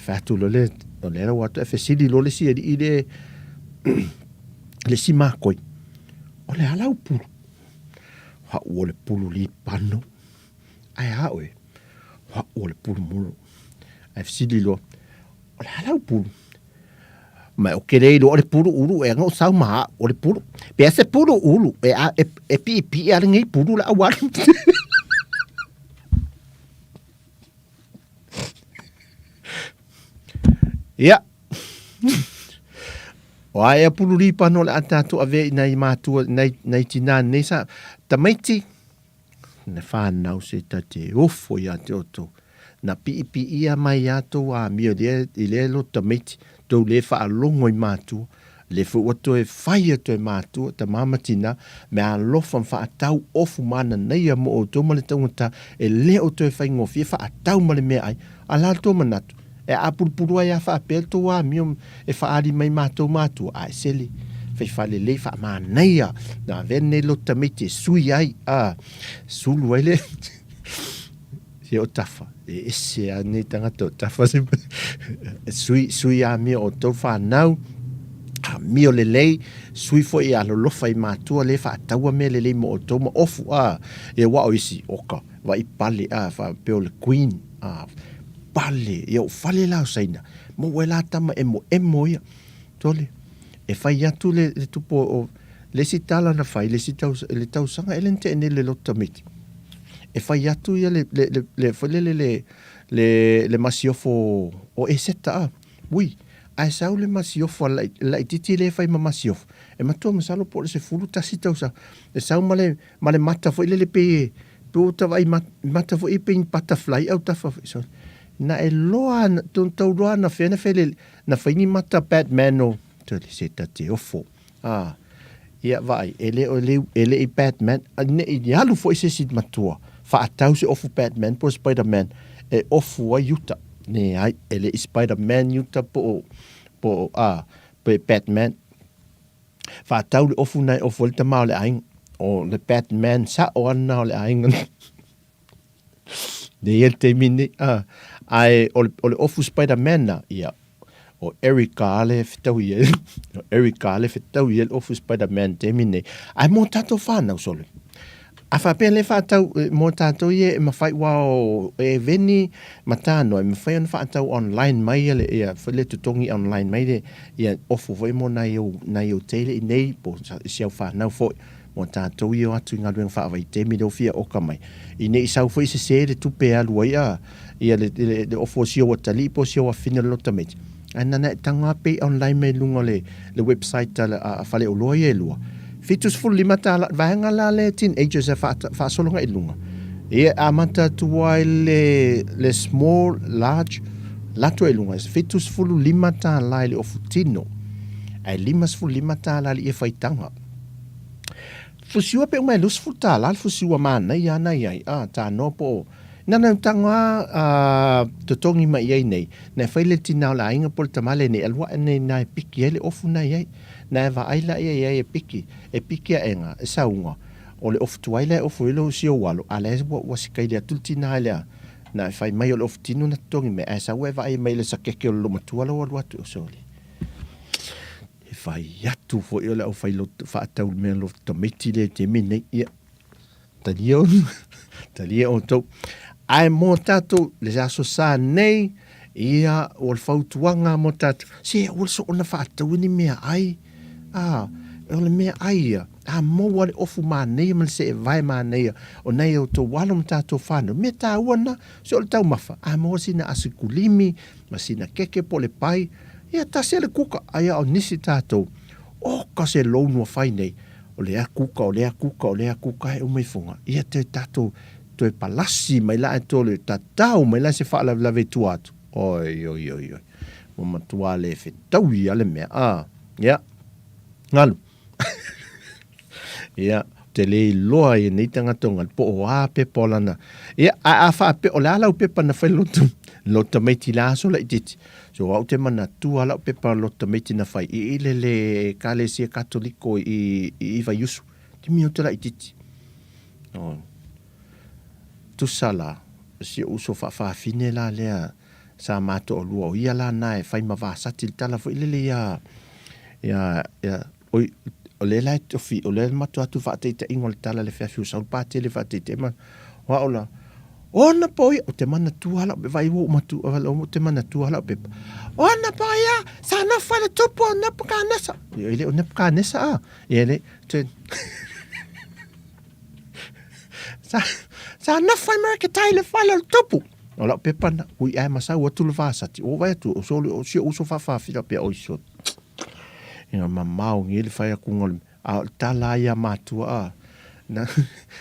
Fai atu loa le, o lea ua atu e fesili loa le isi alii le, le isi makoi, o le a lau pulu? Hau o le pulu lipano. Ae a oe? Hau o le pulu molo. Ae fesili loa, o le a lau pulu? Ma o ke le iloa o le pulu ulu e aga o sau ma au, o le pulu. Pe a se pulu ulu, e, a, e, e piipii a lenei pulu la au alu. Ia. O ae a pulu ripa no le a tātou avea i nai mātua, nai, nai tinā nei sa, tamaiti, na whānau se ta te ofo i a te oto. Na piipiia mai a tou āmio i lea, i lea lo tamaiti, tou le whaalongo i mātua, le foi ua toe whai a toe mātua, ta māma tinā, me alofa ma whaatau ofu mana nei a mo outou ma le taugata, e le o toe whaingofie whaatau ma le mea ai, a la le tou manatu, e āpurupuru ai a faapea le tou amio e whaali mai mātou mātua, a e sele, whai whalelei whaamānaia, nā avea nei lo tamaiti e sui ai, a, sulu ai le, se o tafa, e ese a nei tangata o tafa se, sui, sui amio o tou whānau, amio lelei, sui foi e alolofa i mātua le whaataua mea lelei mo outou ma ofu, a, e wa o isi, oka, vai pale, a, wha, peo le queen, a, pale, ia o fale la o saina, mo ue la tama emo emo ia, tole, e whai atu le, le tupo o, le isi tala na whai, le isi tau, le tausaga, ele nte ene le loto tamiti. E whai atu ia le, le, le, le, le, le, le, le, le masiofo o Eseta, a, ui, ae sau le masiofo a lai, laitiiti le whai ma masiofo. E matua masalo po o le 11 tausaga. E sau ma le, ma le mata foi lele pe, pe ua tavaai mata foi pe ni butterfly au tafa foi. So, na e loa, tau tau loa na whea na whele, na whai ni mata Batman o, tole se ta te ofo. Ah, ia vaai, e le o le, e le i Batman, a ne i alu foi se si matua, whaatau se ofu Batman po Spider-Man, e ofu ai uta. Ne ai, e le i Spider-Man uta po, po, a, pe Batman. Whaatau le ofu nei ofu ai le tama o le aiga, o le Batman sa o ana o le aiga. Nei ai le taimi lenei, a. Ae o le, o le ofu Spiderman na, ia, o Erica lava le fetaui i ai, o Erica lava le fetaui i ai le ofu Spiderman i le taimi lenei. Ae mo tatou fanau sole, a faapea lea e faatau mo tatou ia e mafai, aua o Eveni ma Tanoa e mafai ona faatau online mai ia le, ia, foi le totogi online mai le, ia ofu foi mo nai ou, nai ou teile i nei po o si au fanau foi. Mo tatou ia o atu i galuega faavaitaimi lea ua fia oka mai, i ne i sau foi sese le tupe e alu ai a, ia le, le, le ofu o si ou atalii po o si ou afafine o le lota tamaiti, ae nana e tago lava pay online mai luga o le, le website a, a faleoloa ia e lua. 75 tala, vaega la le teenagers e faasologa i luga. Ia e amata atu ai le, le small, large, lato i luga, 75 tala i le ofu tino, ae 55 tala i le faitaga. Fusiua pe uma e 20 tala le fusiua manaia ana i ai, a, tanoa po o, nana tago a, a totogi mai i ai nei, na e fai le tina o le aiga po o le tama le nei alu ae nei na e piki ai le ofu na i ai. Na e vaai la ia i ai e piki, e piki aʻega, e sauga, o le ofu tuai la e ofu ai lou si ou alo, a la e ua, ua sikaili atu le tina i le a, na e fai mai o le ofu tino na totogi mai, ae sau e vaai mai i le sakeke o le loomatua la ua alu atu, sole. He whai atu foi o le au whai loto, whaatau mea loto tamaiti le te me nei, ia, talia onu, talia o tau. Ae mō tātou, le aso sa nei, ia, o le fautuaga mō tātou, se, o le so ona whaatau ni mea ai, a, o le mea ai ia, a maua le ofu māneia ma le see vae māneia, o nei o tō alo ma tātou whānau, me tāua na, se o le taumafa, a maua sina asikulimi, ma sina keke po le pai, Ia tasi a le kuka, aia o nisi tatou, oka se loan ua fai nei, o lea kuka, o lea kuka, o lea kuka e uma ifoga, ia toe tatou toe palasi mai la e le tatao mai la se faalavelave i tua atu. Oi, oi, oi, oi. Ua matua le fetaui a le mea. Ah, ia, ngalu. Ia, ou te le iloa i nei tagata o ngalu, po o a pepa o lana. Ia, a, a faapea, o le a lau pepa na fai loto, loto tamaiti la aso laitiiti. So, au te manatua lau pepa loto tamaiti na fai i, i le, le Ekalesia Katoliko i, i, i Vaiusu. Te mea o te laitiiti. Oh. Tusa la, si ou uso faafafine la lea, sa ma toalua, o ia la na e fai ma vasati le tala foi lele ia, ia, ia, Oi, o lea la e tofi, o lea e matua atu faataitaiga o le tala le feafi o Saulu Patele faataitai ma, o au la, ona po ia, o te manatua lau pepa, vai ua ou matua, o te manatua lau pepa, ona po ia, sa nofo i le tupu o Nebukanesa. E le o Nebukanesa a, e le, te, sa, sa nofo i Merekatai le fale o le tupu. O lau pepa na, ui ae masau atu le vasati, o vai atu, o soli, o si o uso faafafila pea, oi so, Ina mamao nge le whai aku ngol a o le tala ai a matua a na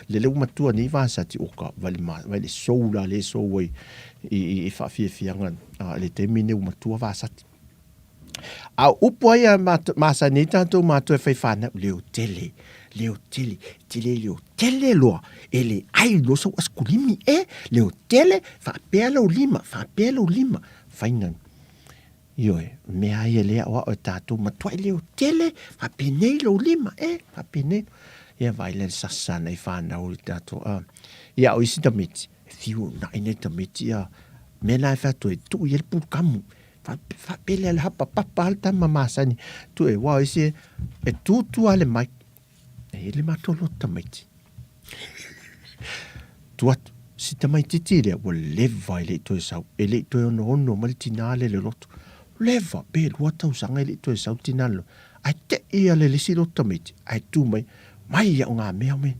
lele ua matua nei vasati o ka vai le ma vai le sou la le sou ai i i i whaafiafiaga a le taimi nei ua matua vasati. A o upu ai a masani ai tatou matua e whai whanau, leo tele, leo tele, tele leo tele loa, e le ai loa sau asikulimi e, leo tele, whaapea lau lima, whaapea lau lima, whaina. Ioe, mea ai e le aʻoaʻo e tatou matuai leo tele, faapenei lou lima, e, faapenei. Ia vaai lea le sasa nai whanau i tatou, a. Ia o isi tamaiti, e fiu e unaʻi nei tamaiti, a. Mea na e fai atu ai, tuu i ai le pulukamu. Faapea lea le hapa papa a le tama masani. Tuu e, ua o isi e, e tutu lava le mic. E i ai le matou loto tamaiti. Tu atu, si tamaititi lea, ua leva e le i toe sau, e le i toe onoono mai le tinā lea i le loto. Leva, pe lua tausaga e le i toe sau le tinā i le loto. Ae te'i a le le isi loto tamaiti, ae tu mai, mai iaʻu ngā mea mai.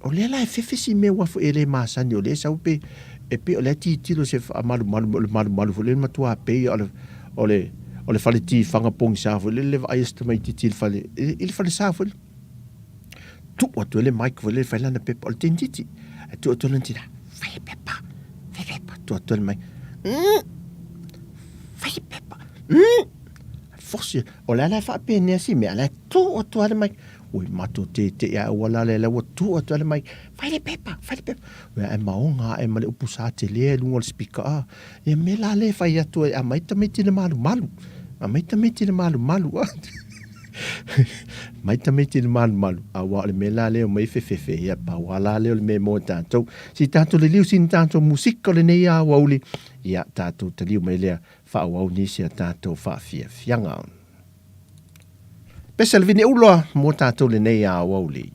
O lea la e fefe si mea ua foi e le masani, o lea e sau pe, e pei o lea e tilotilo i se faamalumalu, o le malumalu foi lea e matua pei o le, o le, o le fale tifaga pogisa foi lele le vaai a si tamaititi i le fale, i le falesa foi lele. Tuu atu ai le mic foi lele fai lana pepa, o le teinititi. Ae tuu atu ai lana tina, fai le pepa, fai le pepa. Tuu atu ai le mic, fai le pepa, Fosi, o le a la e faapenea si mea, a la e tuu atu lava le mic. Ui, matou teitei ae auala lea, la ua tuu atu lava le mic, fai le pepa, fai le pepa. Ua ae maoga ae ma le upu sa tele i luga o le speaker a. Ia mea la lea e fai atu ai, aumai tamaiti le malumalu, aumai tamaiti le malumalu a. Mai tamaiti i le malumalu, aua o le mea la lea o mai fefefe, ia pau lava la lea o le mea mo tatou. Se i tatou liliu sina tatou musika o lenei aoauli, ia tatou taliu mai lea faaauau nisi a tatou faafiafiaga. Pese le vine uloa mo tatou lenei aoauli.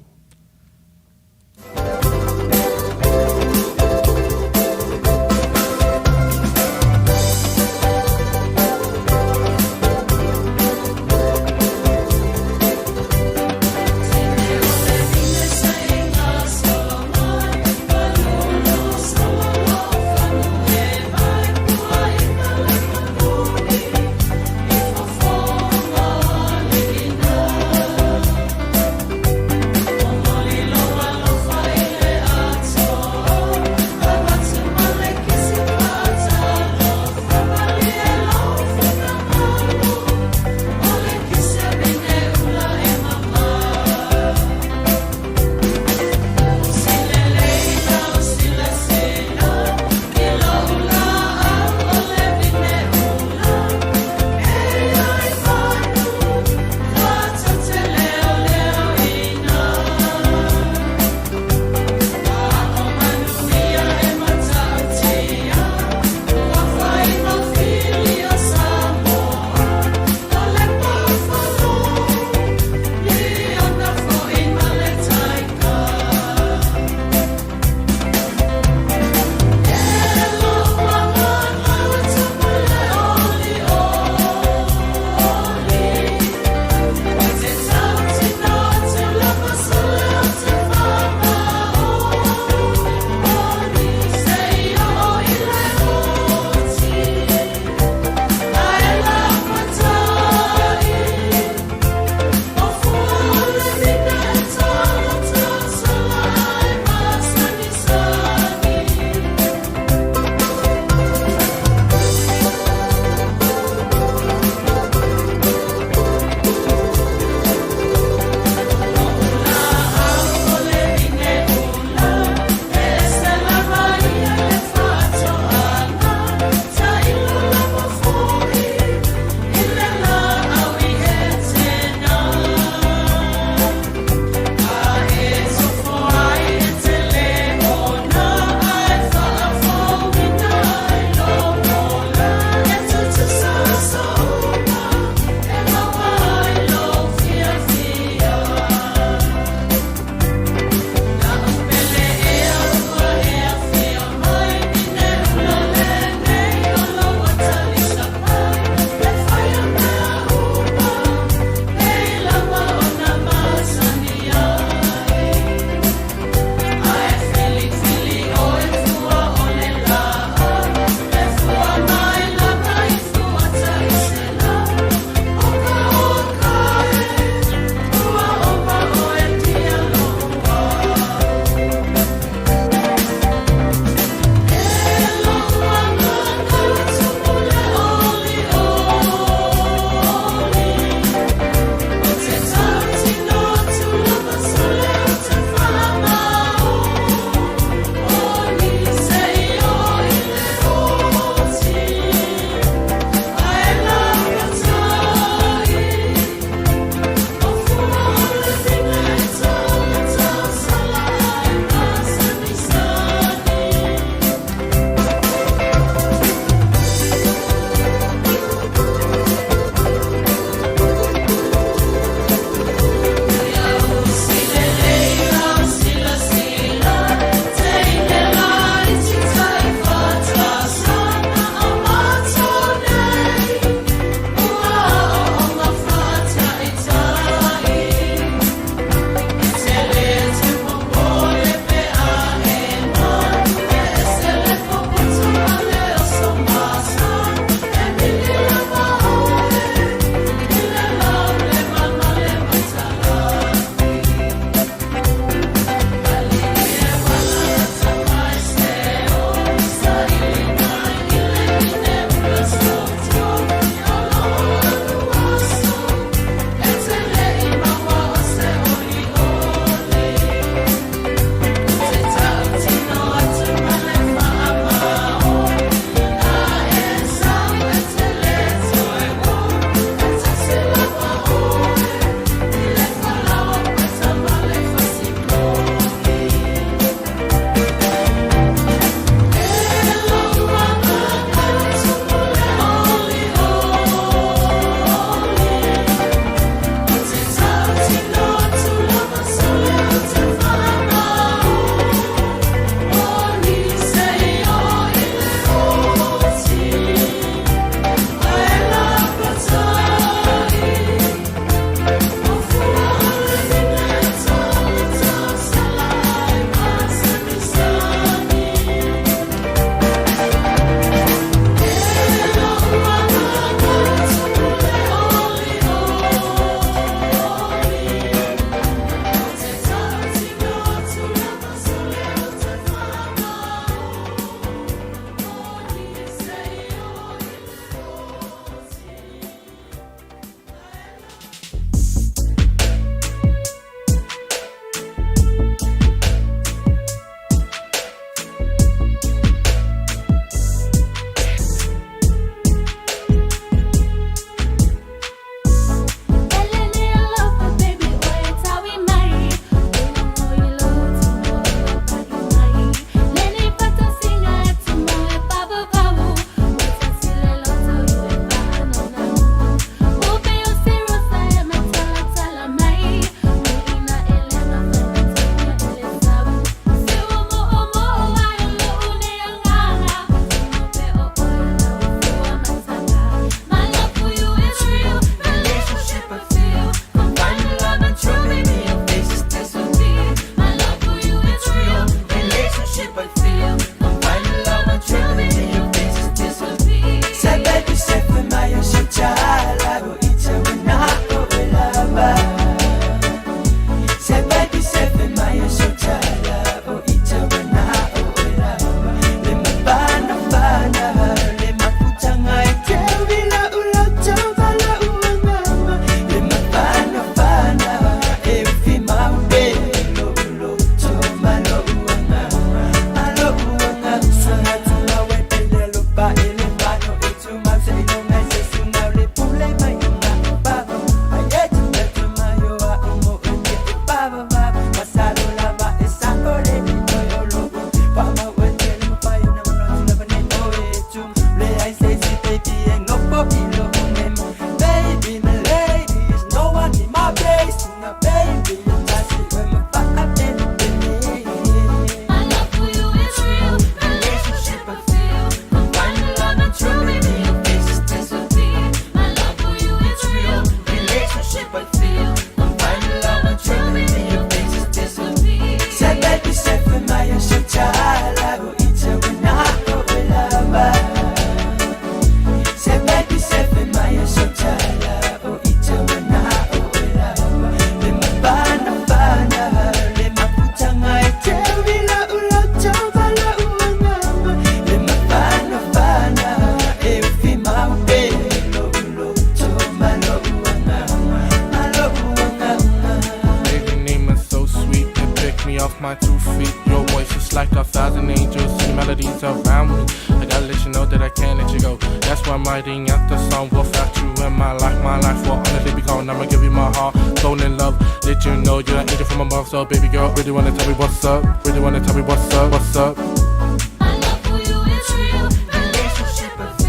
I'm writing out the song. Without you in my life, my life will honestly be gone. I'ma give you my heart, soul, and love. Let you know you're an angel from above. So, baby girl, really wanna tell me what's up? Really wanna tell me what's up? What's up?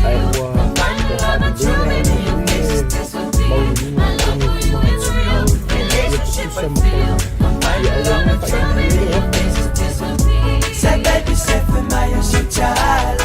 Ae ua tohaalelei le mauliuina totogi o itumalo ia tutusa ma taugata ia aua ne faaitiitia ai le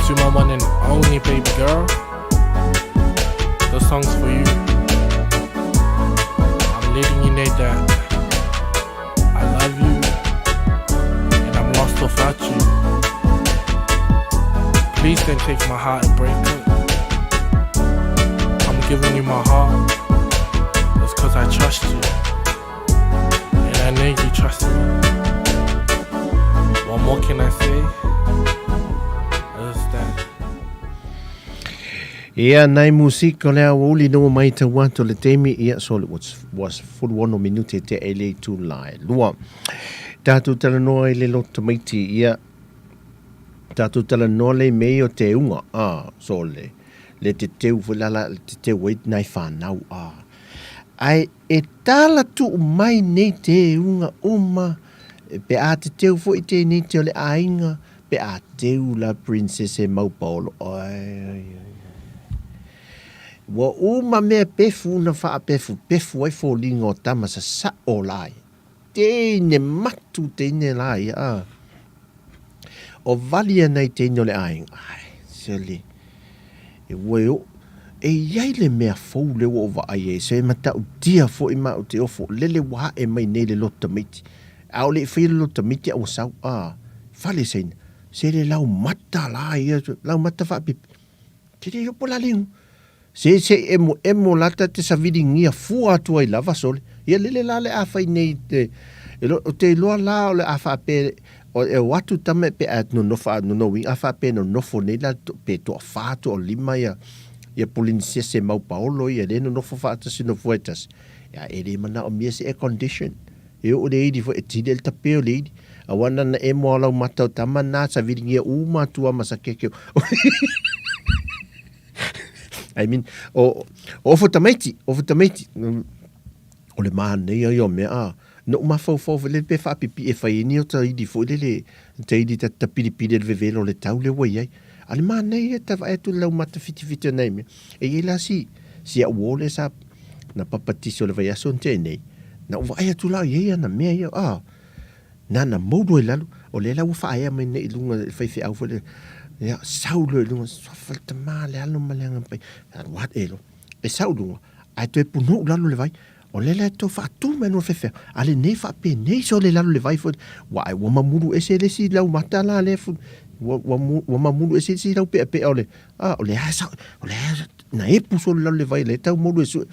To my one and only baby girl, the song's for you. I'm letting you know that I love you and I'm lost without you. Please don't take my heart and break it. I'm giving you my heart. It's cause I trust you. And I know you trust me. What more can I say? Is that Ia, nai musika o le aoauli na ua maitau atu o le taimi, ia, so le ua 16 minute te e le itu la e lua. Tātou talanoa i le loto tamaiti, ia, tātou talanoa le mei o te unga, a, so le, le te teu foi la la, le te teu ai nai whanau, a. Ai, e tala tuu mai nei te unga uma, pe a te teu foi tēnei te o le āinga, Pe a teu la princess e mau paolo ai ai ai Ua uma mea pefu na whaapefu pefu ai fōlinga o tama sa sao la ia. Teine matu teine la ia a. O vali ana i teine o le aiga. Ai, sele. E ua e o, e iai le mea fou le ua o vaai ai, se matautia foi ma o te ofo, lele ua hae mai nei le loto tamaiti. A o le i faia le loto tamaiti a ua sau, a, fale saina, se le lau mata la ia, lau mata whaapipi. Te le opo la lengu. Se se emo emo la ta te savilingia fua atu ai lava sole. Ia lele la le a fai nei te, e lo, o te iloa la o le a whaape, o e o atu tama pe a nonofa a nono a whaape nonofo nei la pe toa wha toa lima ia, ia Polynesia se mau paolo ia le nonofo whaatasi no fua e tasi. Ia e le mana o mia se air condition. E oo le ili foi e tili le tape o le ili. Aua nana e moa lau mata o tama na sa viringia uma atu a masa keke. I mean, o, o ofo tamaiti, ofo tamaiti. O le māneia ia o mea a. No mafaufau foi le pe whaapipi e whai ni o ta ili foi le le te ili ta ta piripiri le vevelo le tau le ua iai. A le māneia ta vae atu le lau mata whitiwhiti o nei mea. E iai la si, si au o le sa na papatiso le vaiaso ni tēnei. Na ou vaai atu la i ai ana mea ia, a, nana moulu ai lalo, o lea la ua faaea mai nei i luga i le faifeau foi lea, ia, sau loa i luga, suafa le tama le alo ma le aga pai, alu ae loa, e sau i luga, ae toe punou lalo le vai, o lea la e toe faatu mai luga le faifeau, a lenei faapenei sole lalo le vai foi, ua ae ua mamulu ese le isi laumata la lea fu, ua, ua, ua mamulu ese le isi lau peapea o le, a, o lea sa, o lea na epu sole lalo le vai, lea tau moulu e sue.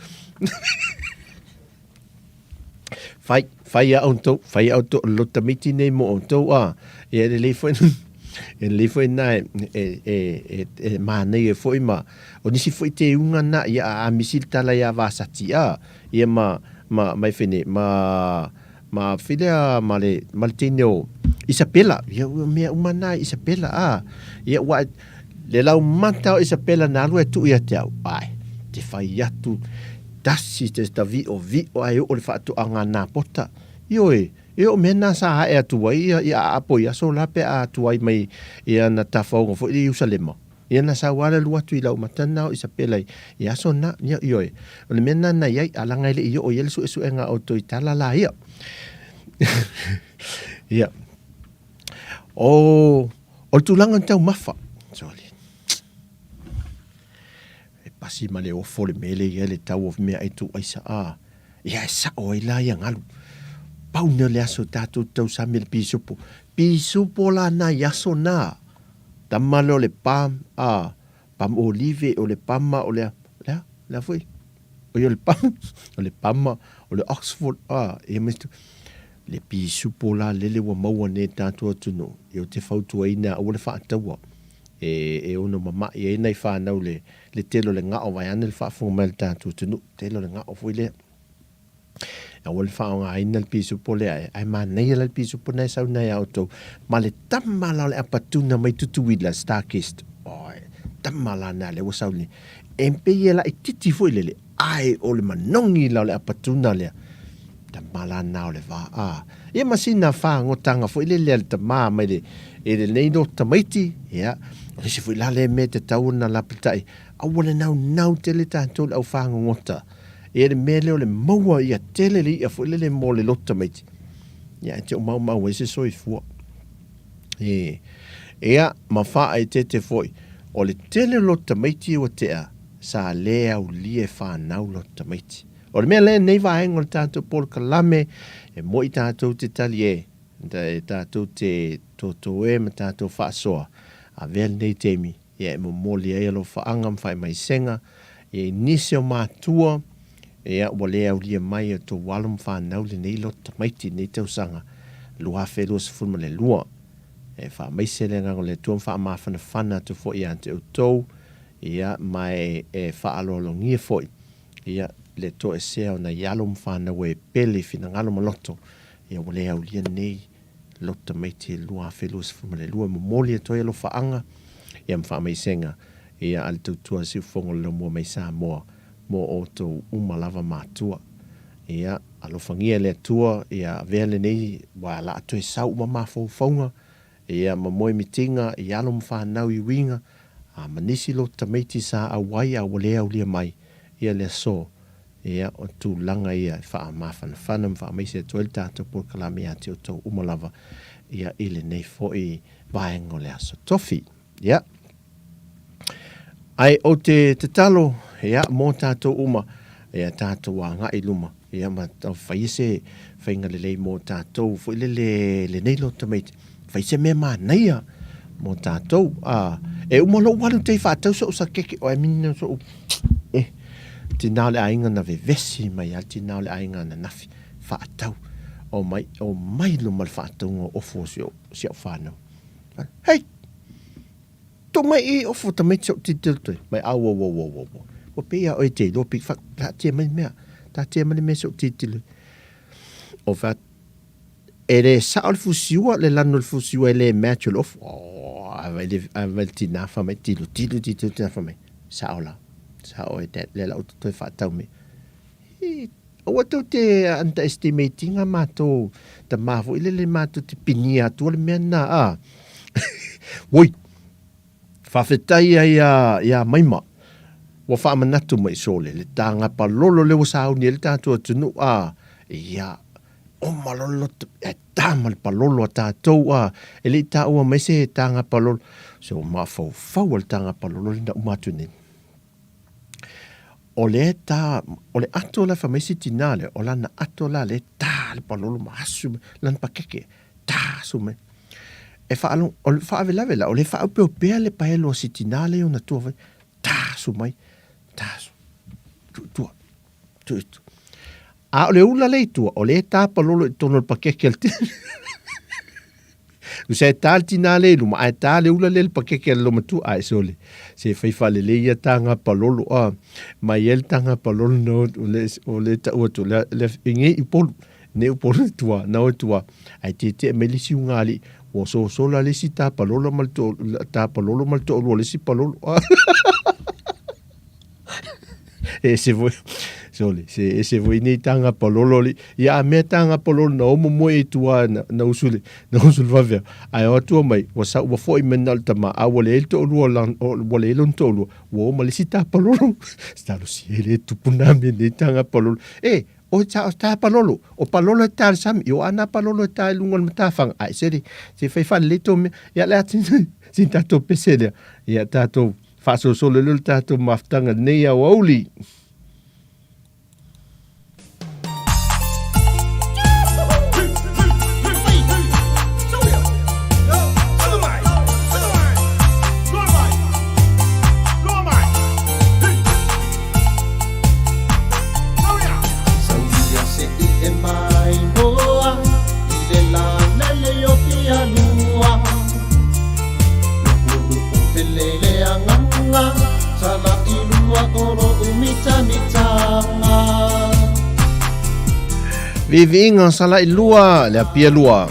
Fai, fai a outou, fai a outou, o le loto tamaiti nei mo outou, a, ia e lelei foi, e lelei foi na e, e, e, e, e mānaia foi ma, o nisi foi te unga na, ia a, a misi le tala ia Vasati, a, ia ma, ma, ma e whene, ma, ma whilea, ma le, ma le teine o Isabela, ia ua mea uma na Isabela, a, ia ua, le lau mata o Isabela na alu e tuu ia te au, ai, te whai atu, Tasi te taviʻoviʻo ae oo le faatoaga a Napota. Ioe, e oo mea na sa ae atu ai ia i aapo i aso la pe a atu ai mai i ana tafaoga foi i Ierusalema. Ia na sau lava le alu atu i lau mata na o Isapela i aso na. Ia, ioe, o le mea na na i ai, a laga e le i oo i ai le suesuega a outou i tala la ia. Ia. O, o le tulaga o le taumafa. Sorry. E pasi ma le ofo le mele ia le tau o mea ai tou aisa a ia e sao ai la ia galu. Pau nea o le aso tatou tausami le pisupo. Pisupo la na i aso na. Tama lea o le palm, a, palm olive, o le pama, o le a, o le a, o le a foi? Oi, o le palm, o le pama, o le Oxford, a, ia ma isi Le pisupo la lele ua maua nei e tatou atunuu, ia ou te fautuaina aua le faataua e, e ono mama'i ai nai fanau le, le tele o le ga'o vaeane le faafofoga mai a le tatou atunuu, tele o le ga'o foi lea. Aua le faaaogaina le pisupo lea e, ae manaia la le pisupo na e sau nei a outou ma le tama la o le apatuna mai Tutuila, Starkist. Oi, tama la na lea ua sau nei. E pei e laititi foi lele, ae o le manogi la o le apatuna lea. Tama la na o le va a. Ia ma sina faagotaga foi lele a le tama mai le e lenei no tamaiti, ia, o le isi foi la lea mea e tatau ona lapatai, aua le naunau tele tatou le au fagogota. Ia le mea lea o le maua ia tele le i'a foi lele mo le loto tamaiti, ia e te o maumau ai se soifua. E, ia, ma faaeteete foi, o le tele o loto tamaiti ua tea, sa le aulia e fanau loto tamaiti. O le mea lea lenei vaega o le tatou polokalame, e moi tatou te tali e, e tatou te toto e ma tatou faasoa, avea lenei taimi, ia e momoli ai alofaaga ma faamaisega ia i nisi o matua, ia ua le aulia mai e outou alo ma fanau lenei loto tamaiti i lenei tausaga 2022. E faamaise le Agaga o le Atua ma faamafanafana atu foi ia te outou, ia ma e faaaloalogia foi ia le toesea o nai alo ma fanau e pele i finagalo ma loto, ia ua le aulia nei loto tamaiti 2022. E momoli atu ai alofaaga ia ma faamaisega ia a le tautua siufofoga o le laumua mai Samoa mo outou uma lava matua. Ia alofagia e le Atua ia avea lenei ua la toe sau uma mafaufauga ia ma moemitiga i alo ma fanau i uiga a ma nisi loto tamaiti sa auai a ua le aulia mai ia le aso. Ia, o tulaga ia e faamafanafana ma faamaise atu ai le tatou polokalame ia te outou uma lava, ia, i lenei foi vaega o le Aso Tofi. Ia. Ae ou te tatalo, ia, mō tātou uma, ia, tātou agai i luma, ia, ma faia se faiga lelei mō tātou foi lele lenei loto tamaiti. Fai se mea manaia mō tātou. Ā, e uma lou alu te i whātau so'u sa keke, o e minina so'u, eh, tinā o le aiga na vevesi mai a, tinā o le aiga na nafi, whātau, o mai, o mai luma le whātaunga o ofo o si o, si au whānau. Hei! Tō mai i ofo tamaiti so'u titiro toi, mai au au au au au. Ua pei a oe te iloa pi wha, tā tia mai mea, tā tia mai le mea so'u titiro. O wha, E le sao le fusiua, le lanu o le fusiua e le match o le ofu. Oh, a vai le, a vai le tinā wha mai, tilo, tilo, tilo, tinā wha mai. Sao la. Sao e dad, le la o toe whaatau me. Hi, aua tau te underestimating a mātou, ta mā foi le le mātou te pinia atua le mea nā, a. Woi, whawhetai ai a, ia Maima, ua whaamanatu mai sole, le tāngapa palolo le ua sauni e le tātou atunu, a, ia, Oma lolo e tama le palolo a tātou a e le i tāua mai se tānga palolo. Se o mafaufau a le tānga palolo le na uma atu nei. O le tā, o le ato la whamai si tinā le, o lana ato la le tā le palolo ma asu mai, lana pakeke, tā asu mai. E whaalong, o le whaawelawe la, o le whaaupeo pea le paelo a si tinā le ona tua whai, tā asu mai, tā asu, tu, tua, tu, tu. A o le ula lea i tua, o lea e tāpalolo i totonu o le pakeke a le tina. Usa e tā le tinā lea i luma, ae tā le ula lea i le pakeke a le lomatua, ae sole, se fai faalelei ia tāga palolo, a, mai ai le tāga palolo na o, o le, o le tau atu, le, le, i nei Upolu, nei Upolu i tua, na o i tua, ae tietie mai le isi ugalii, ua sosola le isi tāpalolo ma le to, tāpalolo ma le toalua o le isi palolo. E ese foi, sole, se ese foi nei tanga palolo li. Ia a mea tanga palolo na omo moe i tua na, na usu le, na usu le vavea. Ae o atua mai, ua sa, ua foi mai na le tama, a ua le ele toalua lan, o, ua le ele ona toalua, ua oma le isi tā palolo. Talo si ele tupu nā mea nei tanga palolo. E, o ta, o tā palolo, o palolo e tā le sami, i o ana palolo e tā i lunga o le matawhanga. Ae sere, se whai whale le tō mea, ia le ati, sin tātou pese lea, ia tātou, Faasolosolo lea o le tatou mafutaga lenei aoauli. Viiviiga Salailua le Apia 2. Wa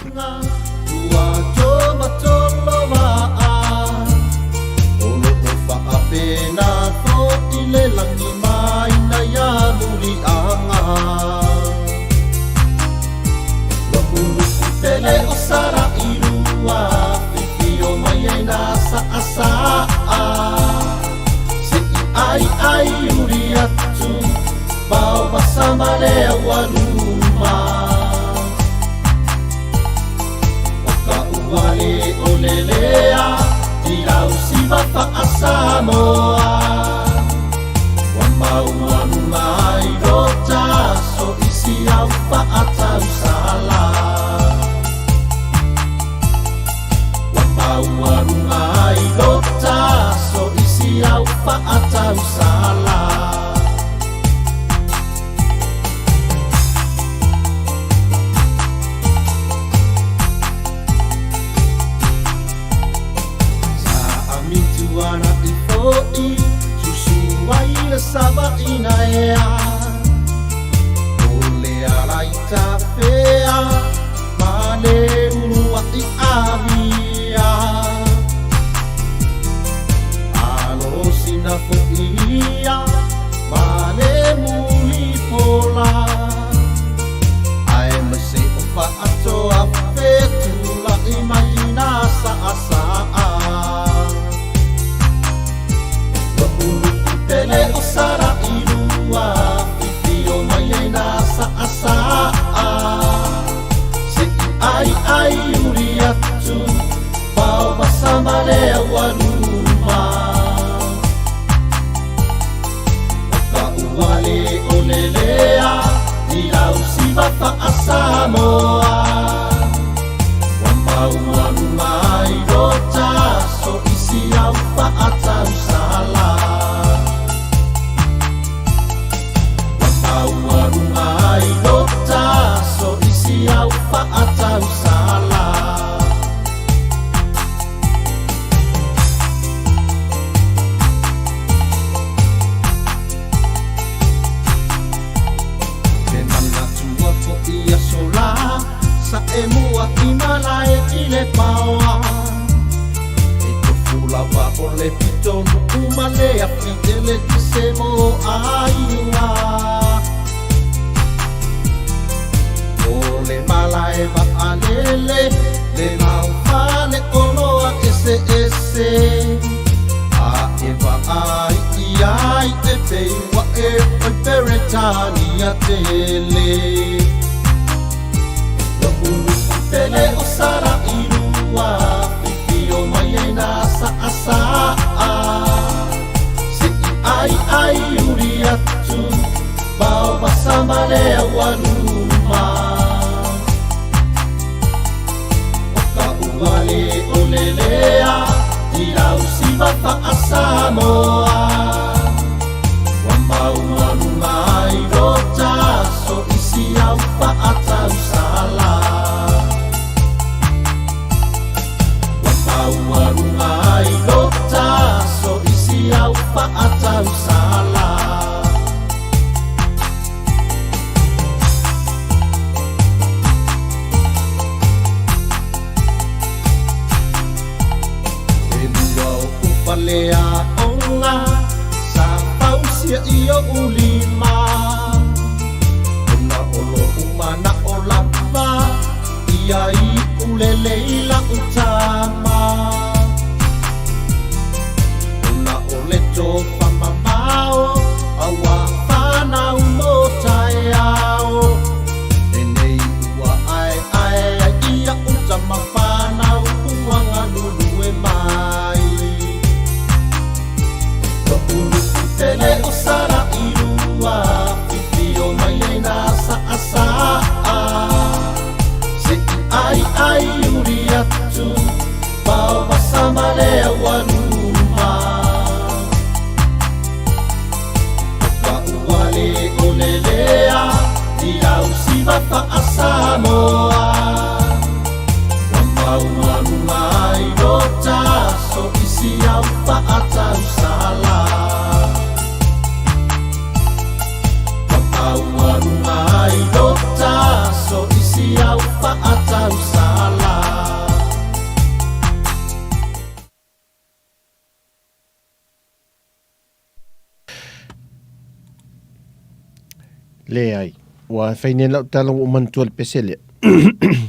Leai, ua fai nei lau tala ua ou manatua i le pese lea.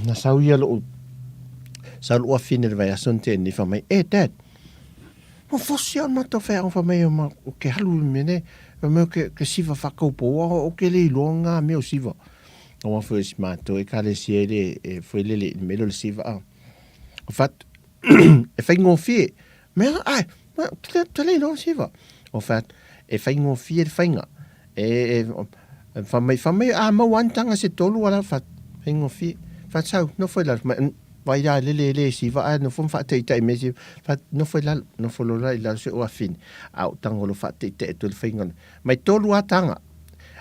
Na sau ia lou, sau lou afine i le vaiaso na tea nei fai mai, Eh Dad, ua fosi lava le matou faiaoga fai mai ou te alu i le mea nei, fai mai ou te siva faataupoua ou te le iloa na mea o siva. Aua foi o si matou ekalesia e le, e foi lele i le mea lea o le siva a. O fat, e faigofie, mea, ai, te, te le iloa le siva. O fat, e faigofie le faiga. E, e, fa mai, fa mai, a maua ni taga se tolu ala, fa, faigofie. Fa sau, nofo i lalo, mai, vai la lele le siva ae nofo ma faataitai me siva. Fa, nofo i lalo, nofo lola i lalo se o afine. A o tago lo faataitai atu le faiga. Mai tolu a taga.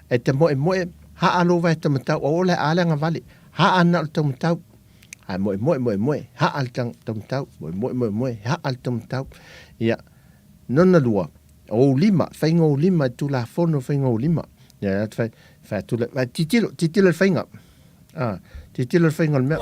E te moemoe, haa lou vae taumatau, aua o le a le agavale, haa na o le taumatau. Ae moemoe, moemoe, haa le taumatau, moemoe, moemoe, haa le taumatau. Ia, lona lua, o ou lima, faiga o ou lima, i Tulafono faiga o ou lima. Ia, fai, fai atu le, fai, titilo, titilo i le faiga. Ah, titilo i le faiga o le mea.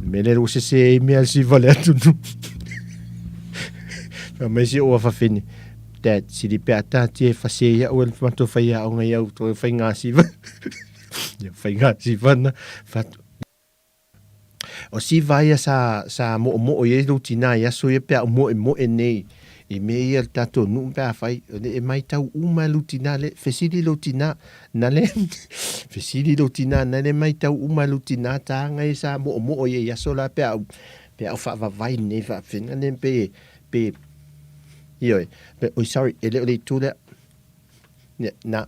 Mea lea ua sese ai mea le siva le atunuu. Fai mai si ou afafine, Dad, sili pe a tātia e whase i au e le matou whaiaonga i au toi whai ngā siva. Ia whai ngā siva na. Whatu. O siva ia sa, sa mo'omo'o i ai lou tinā i aso ia pe a o moemoe nei i mea ia le tātou nuu pe a whai, e maitau uma e lou tinā le, fesili lou tinā, Na le fesili lou tinā, na le maitau uma e lou tinā tāga ia sa mo'omo'o i ai aso la pe a ou, pe a ou faavavai nei faafefena nei pe, pe, ioe, pe, oi sorry, e le o le itu lea. Ia, na.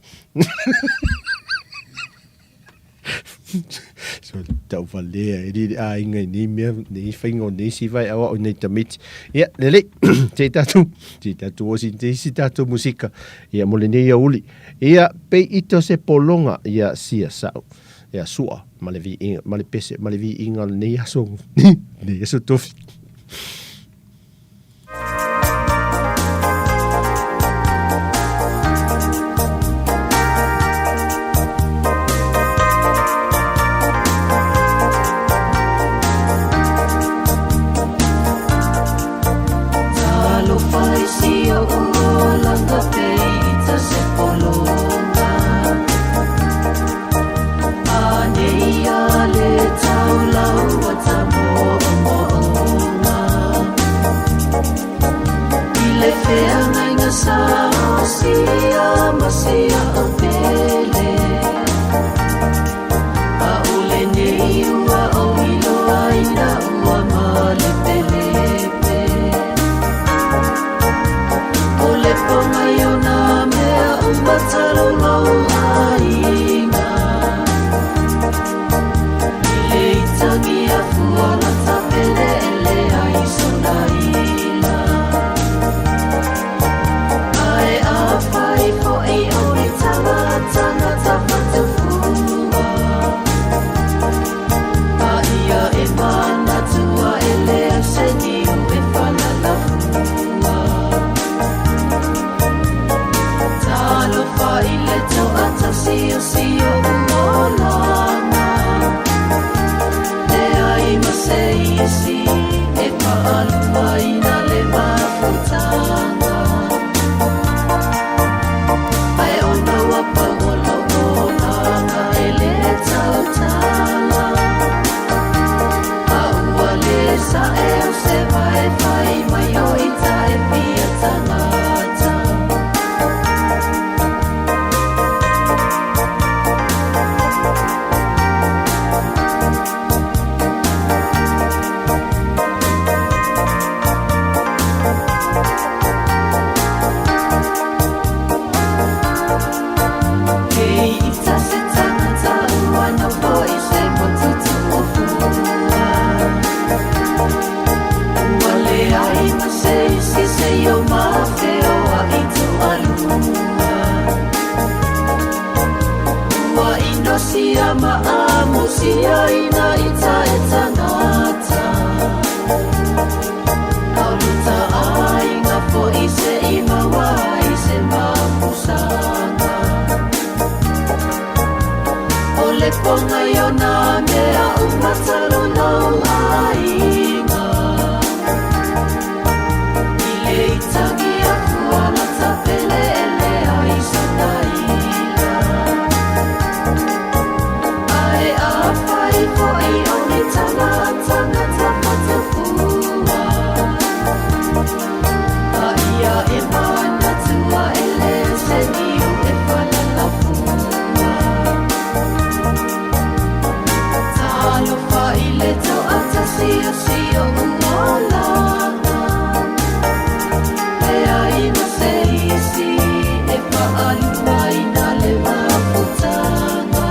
So, tauvalea e le aiga i nei mea, nei faiga o nei siva e aoao i nei tamaiti. Ia, lelei, se i tatou, se i tatou oo i se isi tatou musika, ia mo lenei aoauli. Ia, pei ita o se pologa, ia sia sa'u, ia sua, ma le viiga, ma le pese, ma le viiga o lenei aso, lenei aso tofi. tia ina ita e tangata Auluta aiga fo'i se'i maua ai se mapusaga O le pogai o nā mea uma talu lou aiga I le itagi aku ala tapeleele ai sataila Ae afai fo'i o ni tala a tangata fatafua A ia e manatua e le se niu e falalafua Talofa i le toatasi o si o'u olaga Leai ma se isi e faaluaina le mafutaga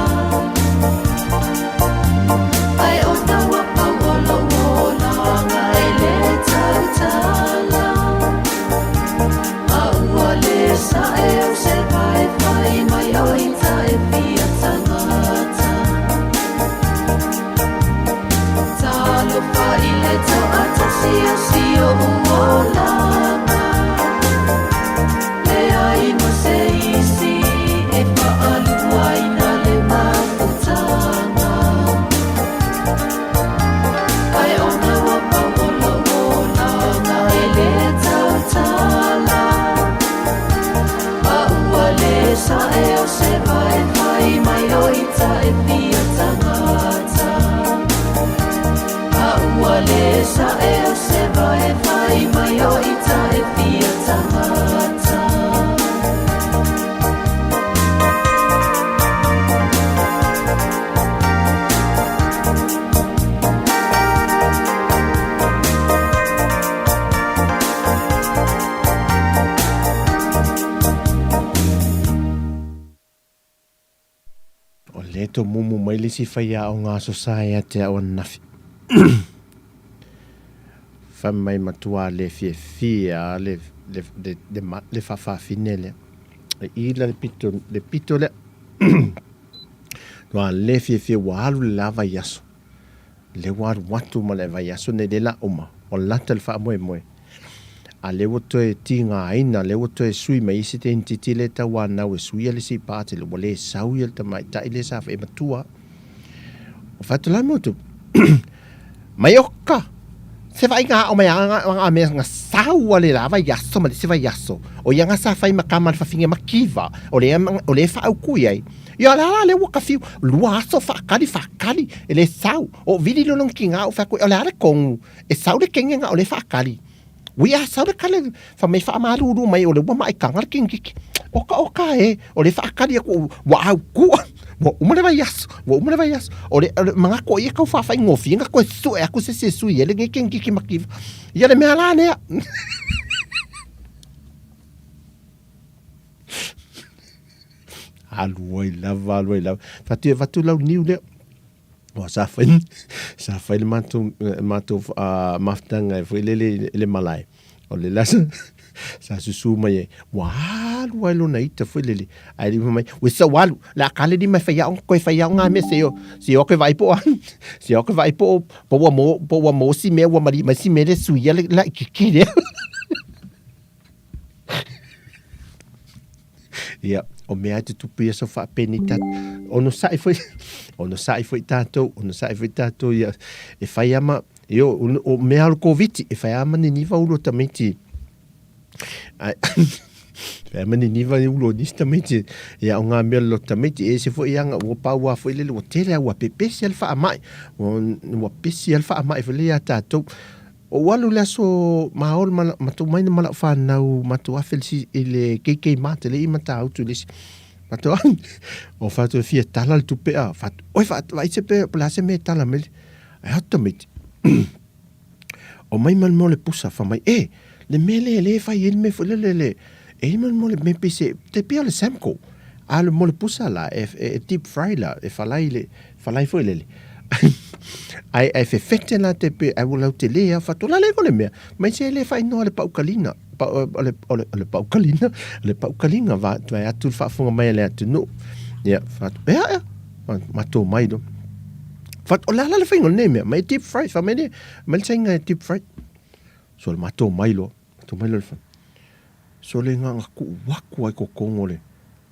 Ae o taua pau o lou olaga e le tautala A ua le sae au se vae mai o ita e fia tagata Talofa i le toatasi o si o'u olaga Leai ma se isi e faaluaina le mafutaga Ae o naua pau o lou olaga e le tautala A ua le sae o se vae fai mai o ita e fia tagata A ua le sae o se vae fai mai o ita e fia tagata O lea tomumu mai le isi faiaoga Aso Sa ia te au ananafi. Fai mai matua le fiafia le, le, le, le, le faafafine lea. E ila le pito, le pito lea. Ua le fiafia ua alu le la vaiaso. Le ua alu atu ma le vaiaso nei le la uma. Ua lata le faamoemoe. A lea ua toe tigaina, lea ua toe sui mai isi tenititi lea e tauanau e suia le isi pati ua le sau ia le tamaitai lea sa e matua. O fai atu la mo tu. Mai oka! Se vaaiga ao mai a nga mea nga sau a le la vaiaso ma le isi vaiaso. O ia nga sa fai ma ka ma le fafine makiva. O le o le faauku i ai. Ia la la le ua ka fiu. Lua aso faakali faakali e le sau. O vili lolong ki nga o fai o le a le kongu. E sau le kenge nga o le faakali. Ui a sau le kale fa mai faamalulu mai o le ua maaikaga le kengiki. Oka oka e, o le faakali aku ua aukua. Ua uma le vaiaso, ua uma le vaiaso. O le, o le mangako ia kau faafaigofie nga koe sue aku se se sui e le nge kengiki makiva. Ia le mea la lea. Alu ai lava, alu ai lava. Fatu e fatu lau niu lea. Ua sa fai, sa fai le matou, matou uh, mafutaga e foi lele i le malae. O le la sa susu mai ai, ua alu ai lona ita foi lele. Ae lima mai, ua sau alu, le a kale lima e fai aoga, koe fai aoga mea se o, se o koe vaai po a, se o koe vaai po, po ua mo, po ua mo si mea, ua mali mai si mea le suia le la ikiki lea. Ia, o mea e tutupu ia so faapeni ta, onosai foi, onosai foi tātou, onosai foi tātou ia, e whai ama, io, o mea o le Koviti, e whai ama ni niva ulo tamaiti, ai, whai ama ni niva ulo nisi tamaiti, ia o ngā mea lo tamaiti, e se foi anga, ua pau a foi lele, ua tele a ua pepesi al whaamai, ua, ua pesi al whaamai foi le ia tātou, Ou alu i le aso maolo ma matou mai ma lau fanau matou afe i le KK Mart e le i Matautu i le isi matou alu o fatu e fia tala le tupe a fatu oi vaai se pe po o le a se mea e tala mai ai ae tamaiti omai ma le mea o le pusa fai mai e le mea lea lea e fai ai le mea foi lele le e i ma le mea o le mea pei se tai pei o le Samco a o le mea o le pusa la e e deep fry la e falai le falai foi lele ae ae fefete la te pe ai ua lautele a fatola le le mea mai se le fainoa le paukalina pa, o le o le o le paukalina le paukaliga va vai atu le faafofoga mai a le atunuu ia fatu ea ea matou mai lo. Fat, o le a la le faiga o lenei mea, mai e deep fry, fai mai le, mai le saina e deep fry. So le matou mai loa, matou mai loa le fa. So le gaga kuu aku ai kokogo o le,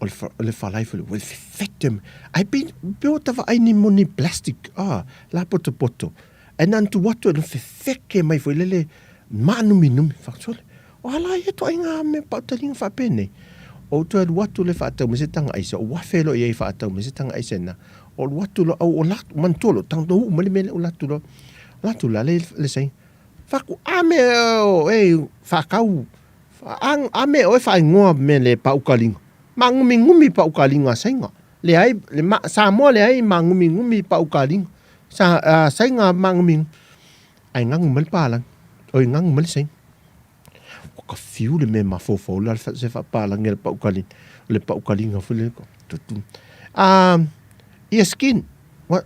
o le, o le falai foi le, ua fefete mai. Ai pe, pe o ta vaai ni mo ni plastic, ah, la potopoto. Ai na tu atu e fefeke mai foi lele, maanuminumi. Fa, sole, o ala ia toaiga mea pautaliga faapenei. O ou toe alu atu le faatau mai se taga aisa, ou afe loa i ai faatau mai se taga aisa i ina. O alu atu loa, au o la, manatua loa, tago uu mai le mea lea ou alu atu loa. Alu atu la le, le saina. Faku, a mea o e faakau, a, a mea o e faaigoa mea le paukaliga. Magumigumi paukaliga a saina. Leai, le ma, Samoa leai magumigumi paukaliga. Sa, a, saina magumigumi. Ae gagu mai le palagi, oi gagu mai le saina. Ua ka fiu le mea mafaufau la se faapalagi a le paukaliga, le paukaliga foi le tutu. Ear skin, what,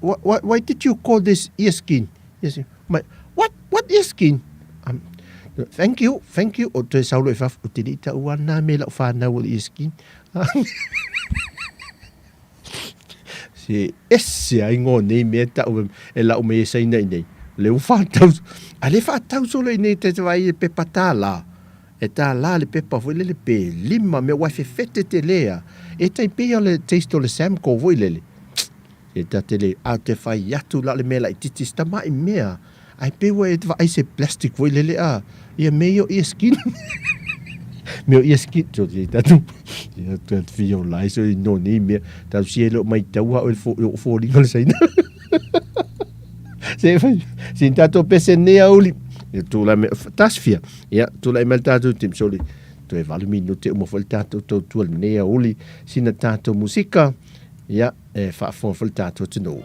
what, why did you call this ear skin? Yes, my, what, what ear skin? Thank you, thank you. O toe sau loa i fafo, ou te le i taua na me lau whanau o le ear skin. Se ese ai ngō nei mea tau e lau mai e saina i nei. Le ua whātau, a le whātau solo i nei te te vai e pepa tā la. E tā la le pepa foi lele pe lima mea wai whewhete te lea. E tai pei o le taste o le Samco foi lele. E tā te le, a te whai atu la le mea lai titi sta mai mea. Ai pe ua e vaai se plastic foi lele a. Ia me io ia skin. Me o ia skin so te tatu. Ia te whio lai so i no nei mea. Tau si e lo mai tau ha o fo o fo linga le saina. Se fai sin tato pese nei a uli. Ia tu la me tas fia. Ia tu la mai tato tim soli. Toe valu minute uma foi le tatou tautua lenei aouli sina tatou musika. Ia, e faafofoga foi le tatou atunuu.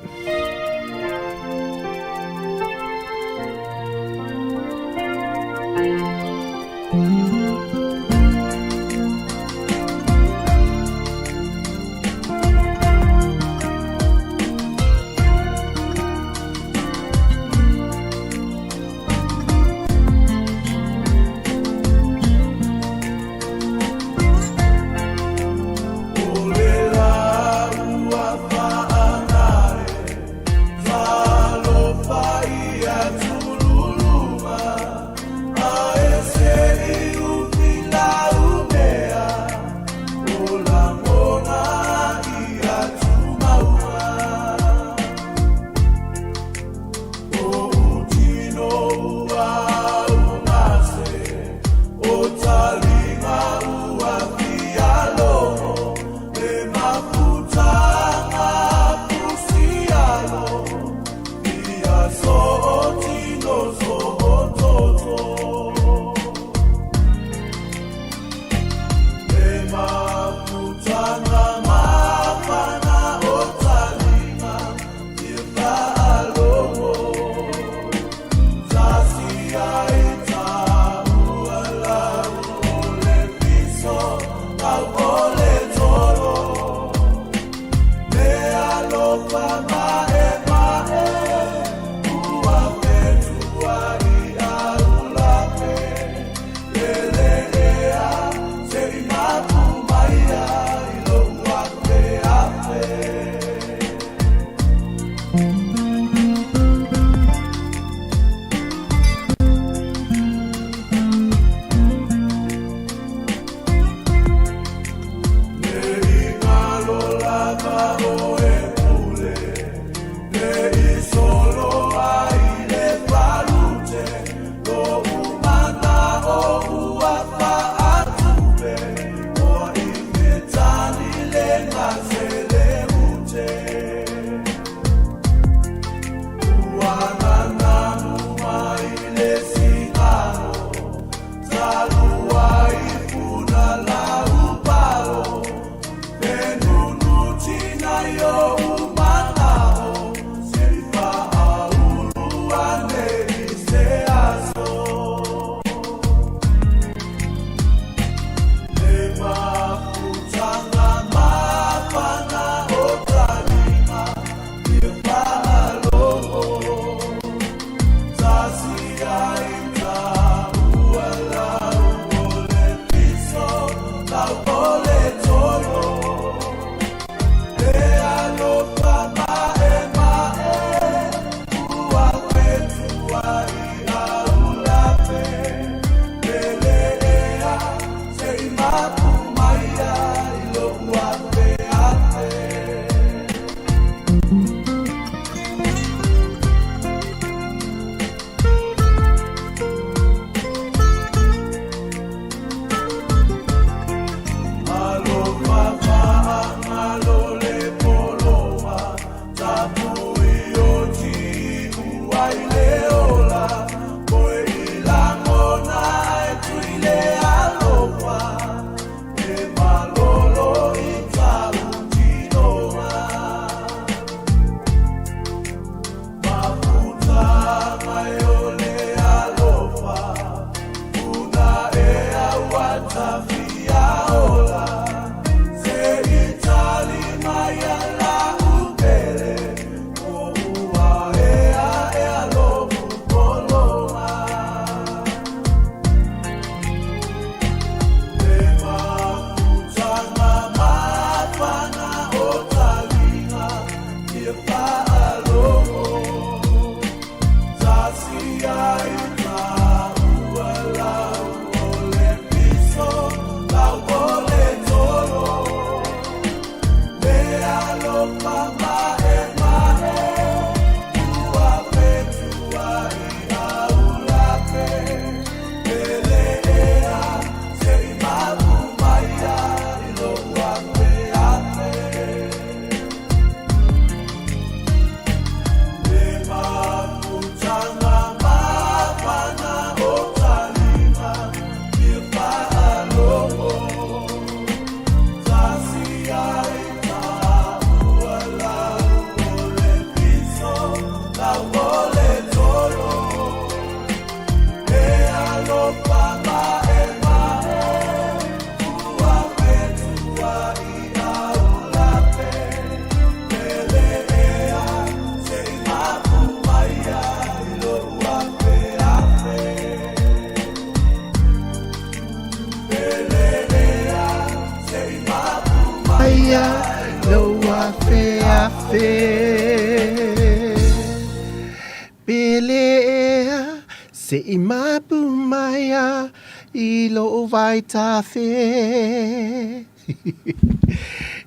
Pele ea se i mapu mai a i lou vaitafe.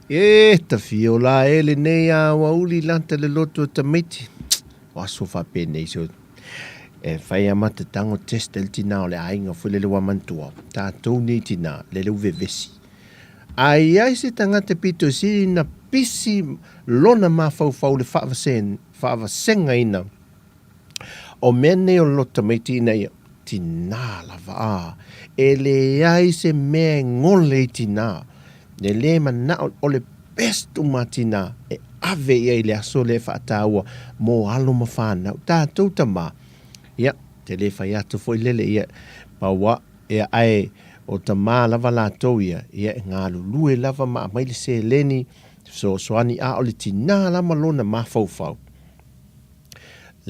E tawhio la e lenei a ua uli lata le loto o tamaiti. O aso faapenei so e fai a mata tango test el tina o le aiga foi lele ua manatua. Tatou nei tina lele u vevesi. A i ai se tagata pito sili na pisi lona mafaufau le faavasegaina o mea nei o le loto tamaiti ina ia tinā lava a. E leai se mea e gole i tinā. E lē manao o le best uma a tinā e ave i ai i le aso lea e faataua mo alo ma fanau. Tatou tamā, ia, te lē fai atu foi lele, ia, pau a, ia, ae o tamā lava latou ia, ia, e galulue lava ma aumai le seleni, fesoasoani, a o le tinā la ma lona mafaufau,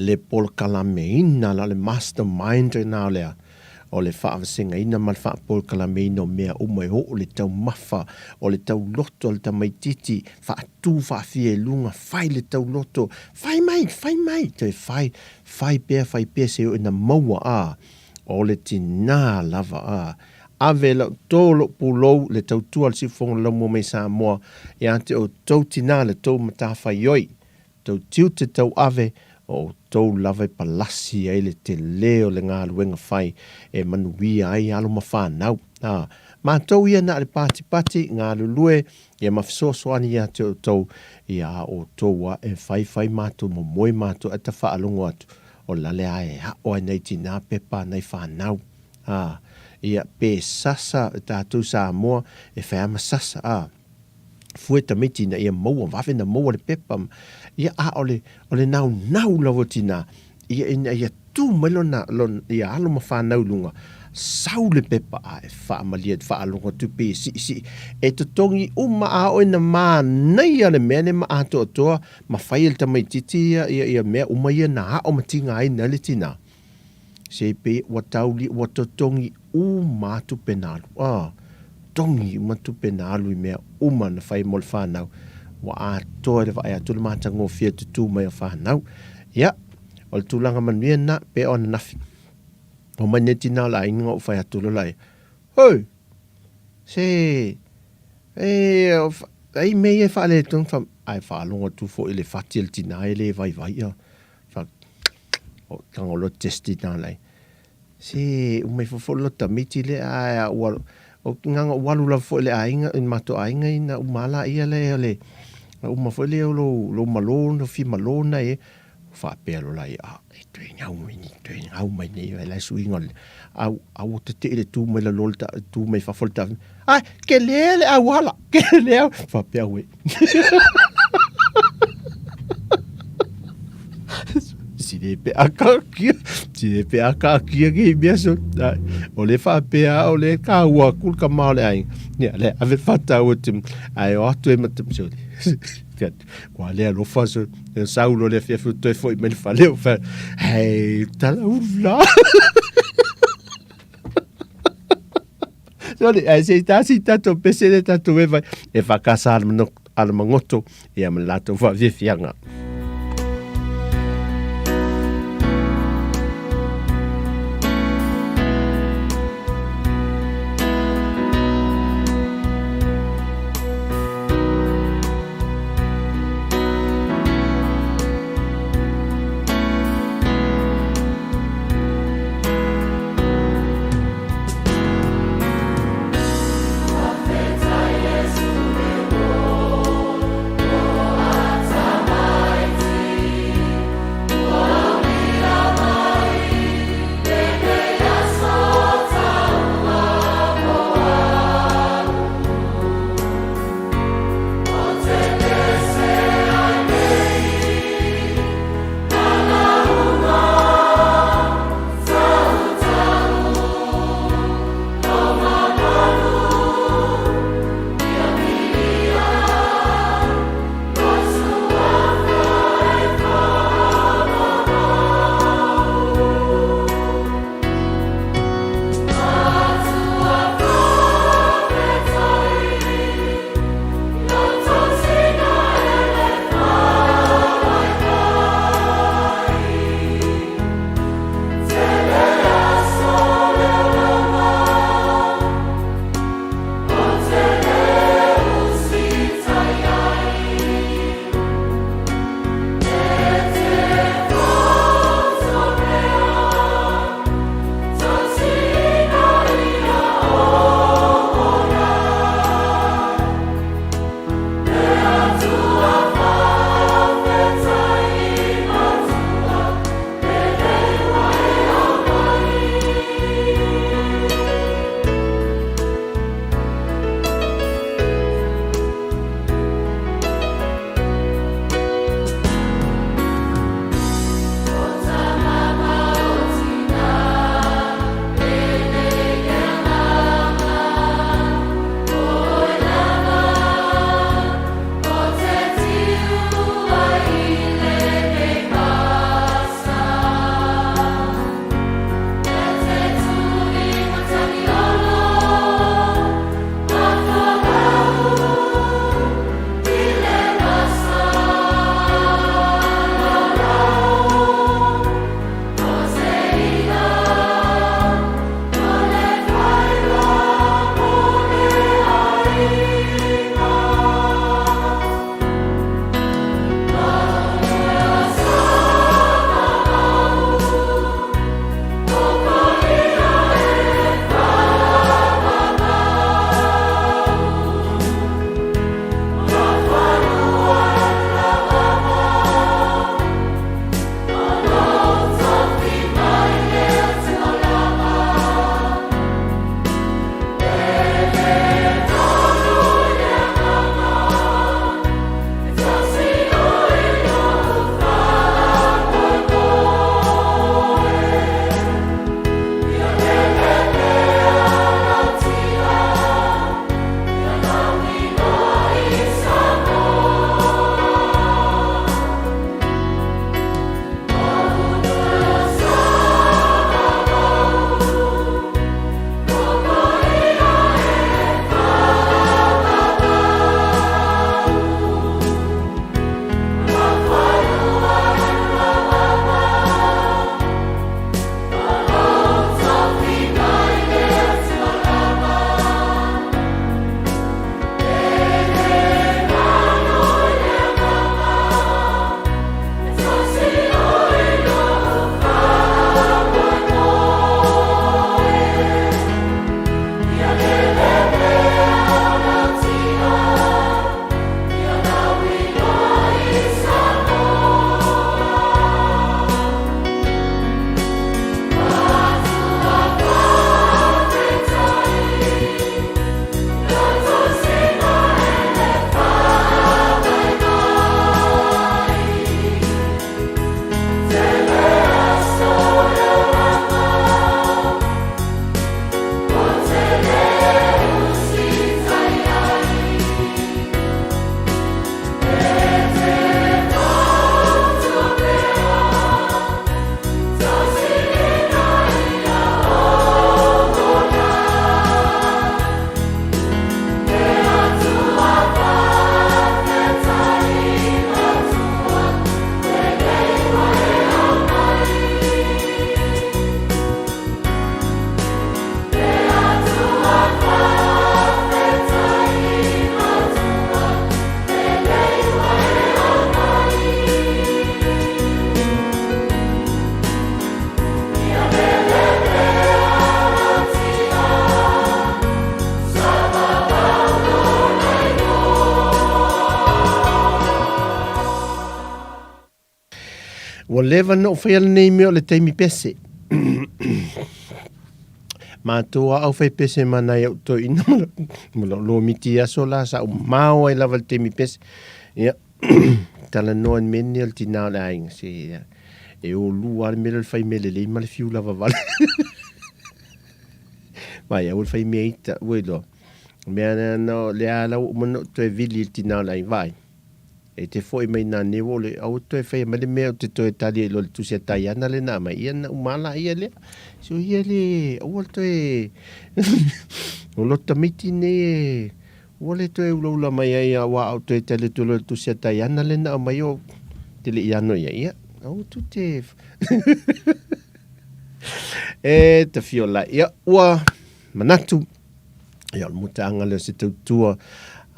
le polokalameina la, o le mastermind lena o le o le faavasegaina ma le faapolokalameina o mea uma e oo le taumafa o le tauloto a le tamaitiiti, faatu faafia i luga, fai le tauloto, fai mai, fai mai, toe fai, fai pea, fai pea seia oo ina maua, a, o le tinā lava, a. Ave lau to lou pulou le tautua a le Siufofoga o le Laumua mai Samoa ia te outou tinā le tou matafaioi Tou tiute tauave o outou lava e palasi ai le tele o le galuega fai e manuia ai alo ma fanau. A matou ia na o le patipati, galulue, ia ma fesoasoani ia te outou, ia a outou a e faifai matou momoe matou ae ta faalogo atu, o lale a e aʻo ai nai tinā pepa nai fanau. A, ia pe sasa e tatou Samoa e fai a ma sasa, a. Fue tamaiti ina ia maua vave na maua le pepa ia a o le o le naunau lava o tinā ia ina ia tu mai lona lona ia alo ma fanau i luga sau le pepa a e faamalie atu faalogo atu pei e siisii e totogi uma a oe na manaia le mea lea ma atoatoa ma fai e le tamaititi ia ia ia mea uma ia na aʻo ma tigaina ai le tinā Se pei ua tauli, ua totogi uma atu pe na alu. Ah, togi uma tupe na alu i mea uma na fai mo le whanau. Ua atoa i le vaai atu le matagofie tutū mai o whanau. Ia, o le tulaga manuia lena, pe o ananafi. Omai nei tinā o le aiga ou fai atu loa laia, Hoi! Se e ai mea ia e faaletonu fa ae faalogo atu foi i le fati a le tina e le vaivai ia. Fa o tago loa test ina lai. Se uma ifo foi le lota miti lea ae ua o gaga ua alu lava foi i le aiga i le matou aiga ina uma lava laia lea o le uma foi lea o lou lou malo na fia malo na e faapea loa laia a e toe gau mai nei toe gau mai nei ai la suiga o le au au ua tetee le tu mai lalo o le ta tu mai fafo o le taavale ae kele le auala kele faapea au e Sile pe akaakia, sile pe akaakia ki mea so. O le faapea o le kāua aku le kama o le aiga. Ia, le ave le faataua te, ae o atu e ma te so. Kua le alofa so, e saulo le afiafi o toe foi mai le fale o fa. Hei, tala ulu la. Sorry, ae se i tasi tatou pese le tatou e vai e whakasa ala mangoto ia ma latou whaafiafiaga. Ua leva na ou faia lenei mea o le taimi pese. Matou a au fai pese ma nai au toeaina ma lou lomiti i aso la sa ou mao ai lava i le taimi pese. Ia, talanoa i le mea lenei o le tina o le aiga, se ia, e o lua lava le mea lea o le fai mea lelei ma le fiu lava vale. Vai, aua le fai mea ita, ua iloa. O mea na, na, lea la ua uma ona ou toe vili i le tina o le aiga, vaai. E te foi mai nanei ua ole aua toe faia mai le mea ou te toe tali ai loa i le tusi a Taiana lea na aumai, ia na uma lava la ia lea. So ia le, aua le toe o lo tamaiti nei e ua le toe ulaula mai ai aua a ou toe tali atu loa i le tusi a Taiana lea na aumai o te le i ano i ai, ia aua tu te e tafio lai. Ia ua manatu Ia, o le mutaaga lea o se tautua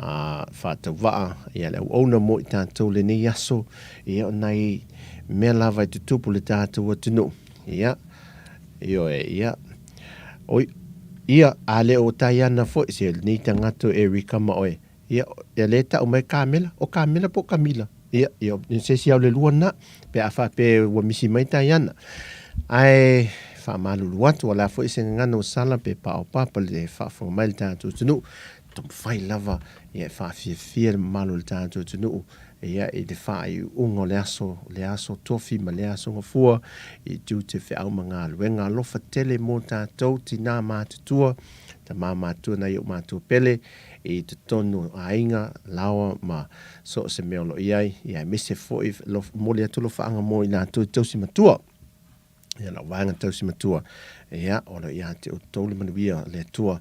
a faatauvaa, ia le auauna mo i tatou lenei aso, ia o nai mea lava e tutupu le tatou atunuu. Ia, ioe, ia, oi, ia, a le o tai ana foi se lenei tagata o Erika ma oe, ia, ia le tau mai Kamela, o Kamela po o Kamila? Ia, ia, se isi au le lua na, pe a faapea ua misi mai Taiana. Ae faamalulu atu, o le a foi se gagana o sala pe paopapa le faafofoga mai le tatou atunuu, taumafai lava ia e faafiafia le mamalu o le tatou atunuu ia i le faaiuiuga o le aso, le aso tofi ma le aso gafua i tiute feau ma galuega. Alofa tele mo tatou tina matutua, tama matua nai ou matua pele, i totonu o aiga, laoa ma so o se mea o lo o i ai, ia aemaise foi lo, momoli atu alofaaga mo i latou i tausi matua. Ia lau vaega tausi matua, ia o lo o ia te outou le manuia o le Atua,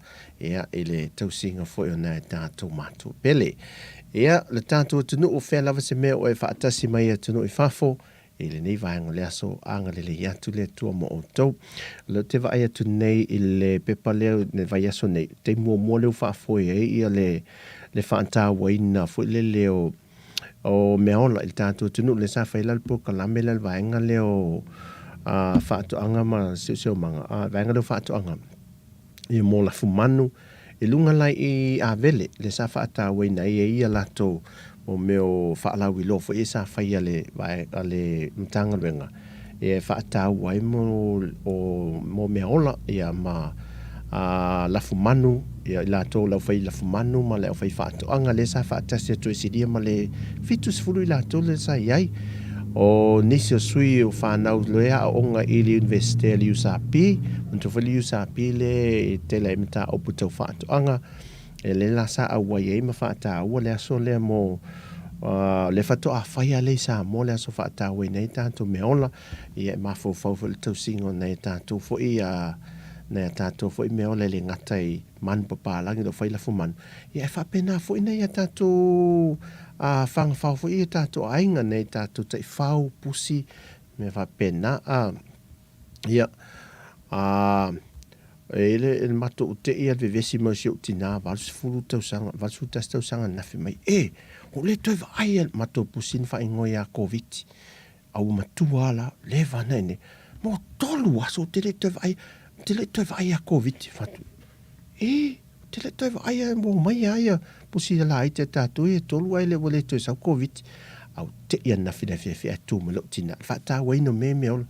ia i le tausiga foi o nai a tatou matua pele. Ia le tatou atunuu, o fea lava se mea o e faatasi mai i atunuu i fafo, I lenei vaega o le aso, agalelei atu le Atua mo outou. O lea ou te vaai atu nei i le pepa lea i le vaiaso nei, taimi muamua lea ua faafoe ai ia le, le faatauaina foi lele o, o meaola i le tatou atunuu, lea sa fai la le polokalame lea le vaega lea o a, faatoaga ma siosiomaga, a, vaega lea o faatoaga ia mo lafumanu i luga la i Avele, lea sa faatauaina ai e ia latou mo mea o faalauiloa foi ia sa fai a le a le Matagaluega e faataua ai mo o mo meaola ia ma a lafumanu ia i latou o le aufai lafumanu ma le aufai faatoaga lea sa faatasi atu e silia ma le 70 i latou lea sa i ai. O nisi o sui o fanau lea aoga i le Iunivesite a le USP, manatua foi le USP lea e tele ai mataupu tau faatoaga, e lea la sa auai ai ma faataua le aso lea mo lea faatoa fai lava lea i Samoa le aso faatauaina ai tatou meaola, ia e mafaufau foi i le tausiga o nai a tatou foi nai a tatou foi meaola e le gata i manu papalagi o lo o fai lafumanu, ia e faapena foi nai a tatou fagafao foi i o tatou aiga, nai a tatou taifau, pusi, mea faapena. Ia, e i ai le matou tei a le vevesi mai o si ou tina 80 tausaga, 81 tausaga ananafi mai, e, ua ou le toe vaai lava i le matou pusi na faaigoa ia Koviti. A ua matua lava la, leva ana i inei. Mo tolu aso ou te le toe vaai, ou te le toe vaai ia Koviti. Fai atu, e, ou te le toe vaai lava, ua omai lava ia pusi laiti a tatou ia e tolu ae ua le toe sau Koviti. A ua tei ananafi i le afiafi ae tu mai lou tina, le faatauaina o mea meaola.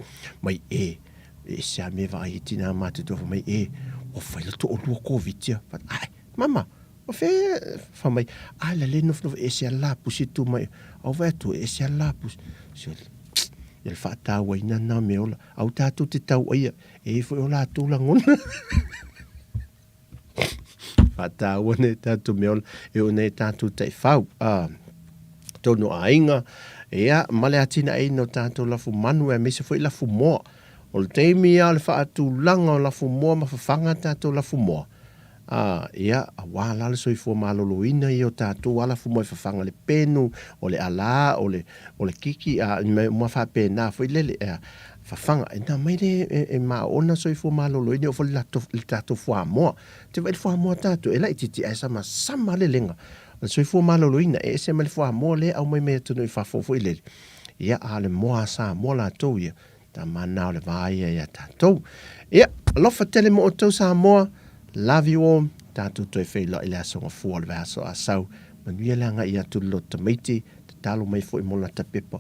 Mai, e, e ese lava mea e vaai ai tina matutua, fai mai, e, ua fai la toalua Koviti a. Fai atu, ae, mama, O fea e fai mai, a la le nofonofo e ese lava le lapusi e tu mai, a ou vaai atu e ese lava le lapusi. Sole, ia le faatauaina lena o meaola, aua tatou te tauaia, e i ai foi o latou lagona. Faataua nai tatou meaola, e oo nei tatou taifau, a, tonu o aiga, ia, ma le atinaeina o tatou lafumanu aemaise foi lafumoa. O le taimi lava o le faatulaga o lafumoa ma fafaga tatou lafumoa, Ā, ia, auā la le soifua maloloina ia o tatou ala fumoe fafaga le penu, o le alā, o le, o le kiki, ā, mea uma faapena foi lele, ea, fafaga. E na mai le, e, e maona soifua maloloina, e oo foi le latou, le tatou fuamoa. Te vaai i le fuamoa a tatou, e laitiiti ae samasama le lega. O le soifua maloloina, e ese mai le fuamoa lea e aumai mai atunuu i fafo foi lele, ia, a o le moa a Samoa latou ia, Tama na o le va ia ia tatou. Ia, alofa tele mo outou Samoa. Love you all. Tatou toe feiloai i le aso Gafua o le vaiaso a sau. Manuia le agai atu i le loto tamaiti, tatalo mai foi mo lata pepa.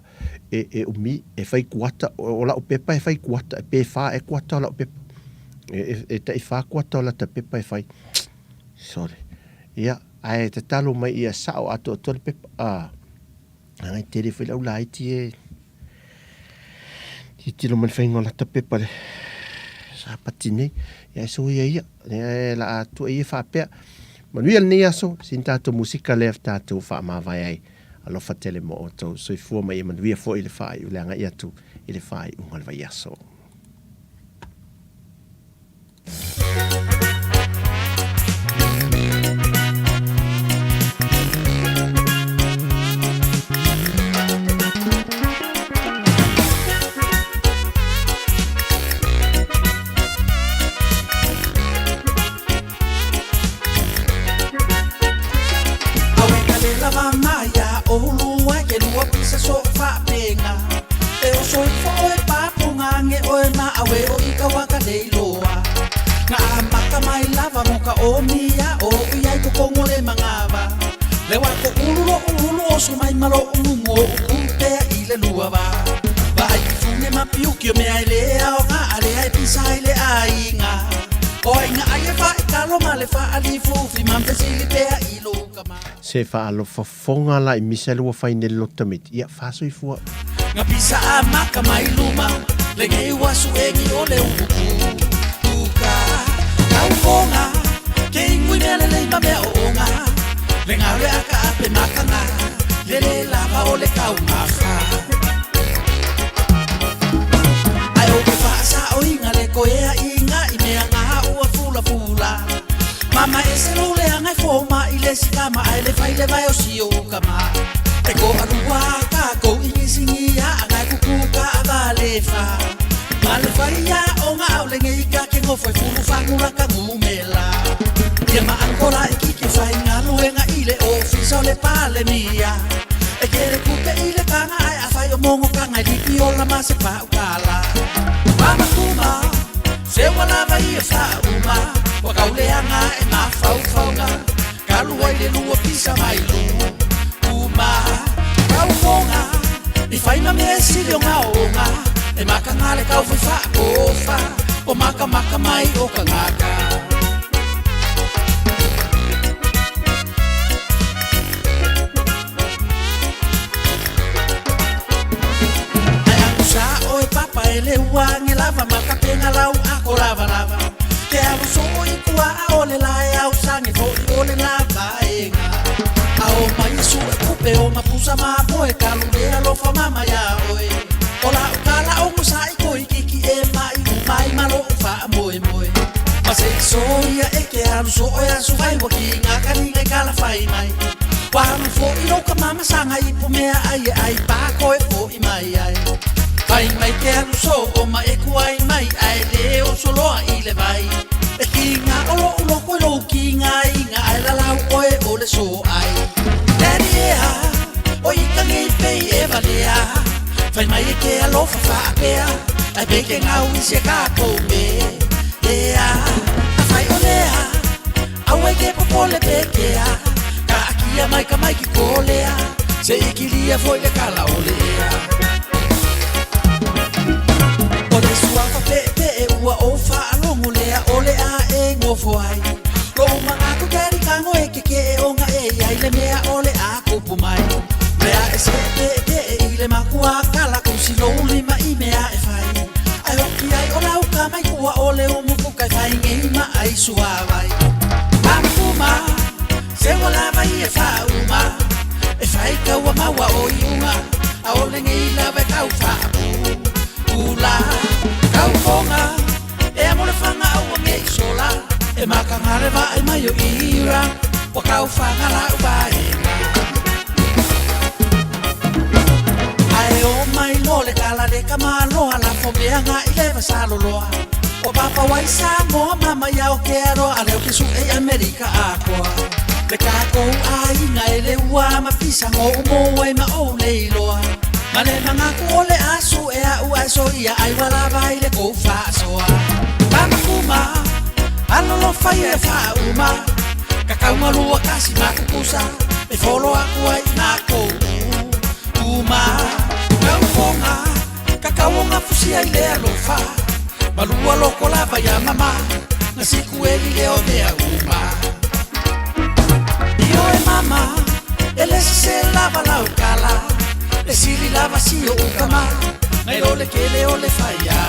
E, e umi, e fai kuata, o, o lau pepa e fai kuata, e pe whā e kuata o lau pepa. E, e, e tai whā kuata o lata pepa e fai. Sorry. Ia, ae tatalo mai ia sao atoatoa le pepa. Ah, agai tele foi lau laiti e tilotilo mai le faiga o lata pepa le Sapati nei. Ia e soia ia, e la atua ia faapea. Manuia lenei aso, sina tatou musika lea tatou faamavae ai. Alofa tele mo outou. Soifua ma ia manuia foi le faaiu le agai atu i le faaiuga o le vaiaso. Se faalofafoga la i misa le ua fai nei le loto tamaiti, ia faasoifua. Nga pisa a maka mai luma le ngei ua suegi o le upu uka kaufonga ke ingui mea lelei ma mea oonga le galo e aka ape makanga le le lava o le kaumafa ae o ke faasaoiga le koea iga i mea ga ua fulafula mama e se lou leaga e fomaʻi le sikama ae le fai le vae o si ou kama e koʻalua kakou igisigia agae kuku kaʻavalefa ma le faia o gaʻau legei ka ke gofo e fulu fagula kagumela ia ma angola e kike faigaluega i le ofisa o le palemia e kele kupe i le kaga ae afai o mogo kaga e lipiola ma se paʻukala mamakuma se ua lava ia faauma ua kauleaga e mafaufauga kalua i le lua pisa mai lu uma kaufoga i faima mea e sili o gaoga e makaga le kaufai faakofa o makamaka mai o kagaka. Ae agusa oe papa e le uage lava makapenga lau ako lavalava ke alu soo i kuaʻa o le lae au sage foʻi o le lavaega a o mai e suʻe kupe o mapusa mamoe kalu le alofa mama iā oe o laʻu kala ogo saʻi koi kiki e maʻi umai ma loʻu faamoemoe ma se iso ia e ke alu soo e aso fai ua kiga kaliga i kala fai mai ua alu foʻi lou ka mama saga ipu mea ai e ai pako e foʻi mai ai fai mai ke alu soo ma e kuai mai ae lē osoloa i le vai e kiga o loʻu loko i lou kiga iga ae lalau oe o le soʻai Daddy ea o i kagei pei e valea fai mai e ke alofa faapea ae pe ke gau i se kakou me ea afai o lea aua e ke popole pekea kaakia mai ka mai ki kolea se ikilia foi le kala o le ea o le suafa peʻepeʻe ua ou faalogo lea o le a e gofo ai lou magaku talikago e kekeʻe oga e iai le mea o le a kupu mai mea e seʻepeʻepeʻe i le makua kala kusi lou lima i mea e fai ai hoki ai o lau ka mai kua o le umukuka e fai ngei ma ai suavai Pamakuma se ua lava ia faauma e fai kaua maua o iuga a o legei lava e kau faapu ula kaufoga e amo le faga aua gei sola e makaga le vaai mai o ira ua kaufaga la'u vaega ae o mai lo le kala le kamaloa lafo mea gaʻi le vasaloloa o papa wai Samoa mama ia o ke aroa a leo ke suʻe i Amerika akoa le kakou aiga e le ua ma pisa goʻu mo ai ma ou leiloa ma le magaku o le asu e aʻu ae soia ai ua lava i le kou faasoa pamakuma alolofa ia e faauma kakaumalua kasi makukusa e folo aku ai nā kou uma. Kaufoga kakauoga fusia i le alofa malua loko lava ia mama na siku eli le o mea uma. Io e mama e le sese lava lau kala le sili lava si o ukama nai o le kele o le fai.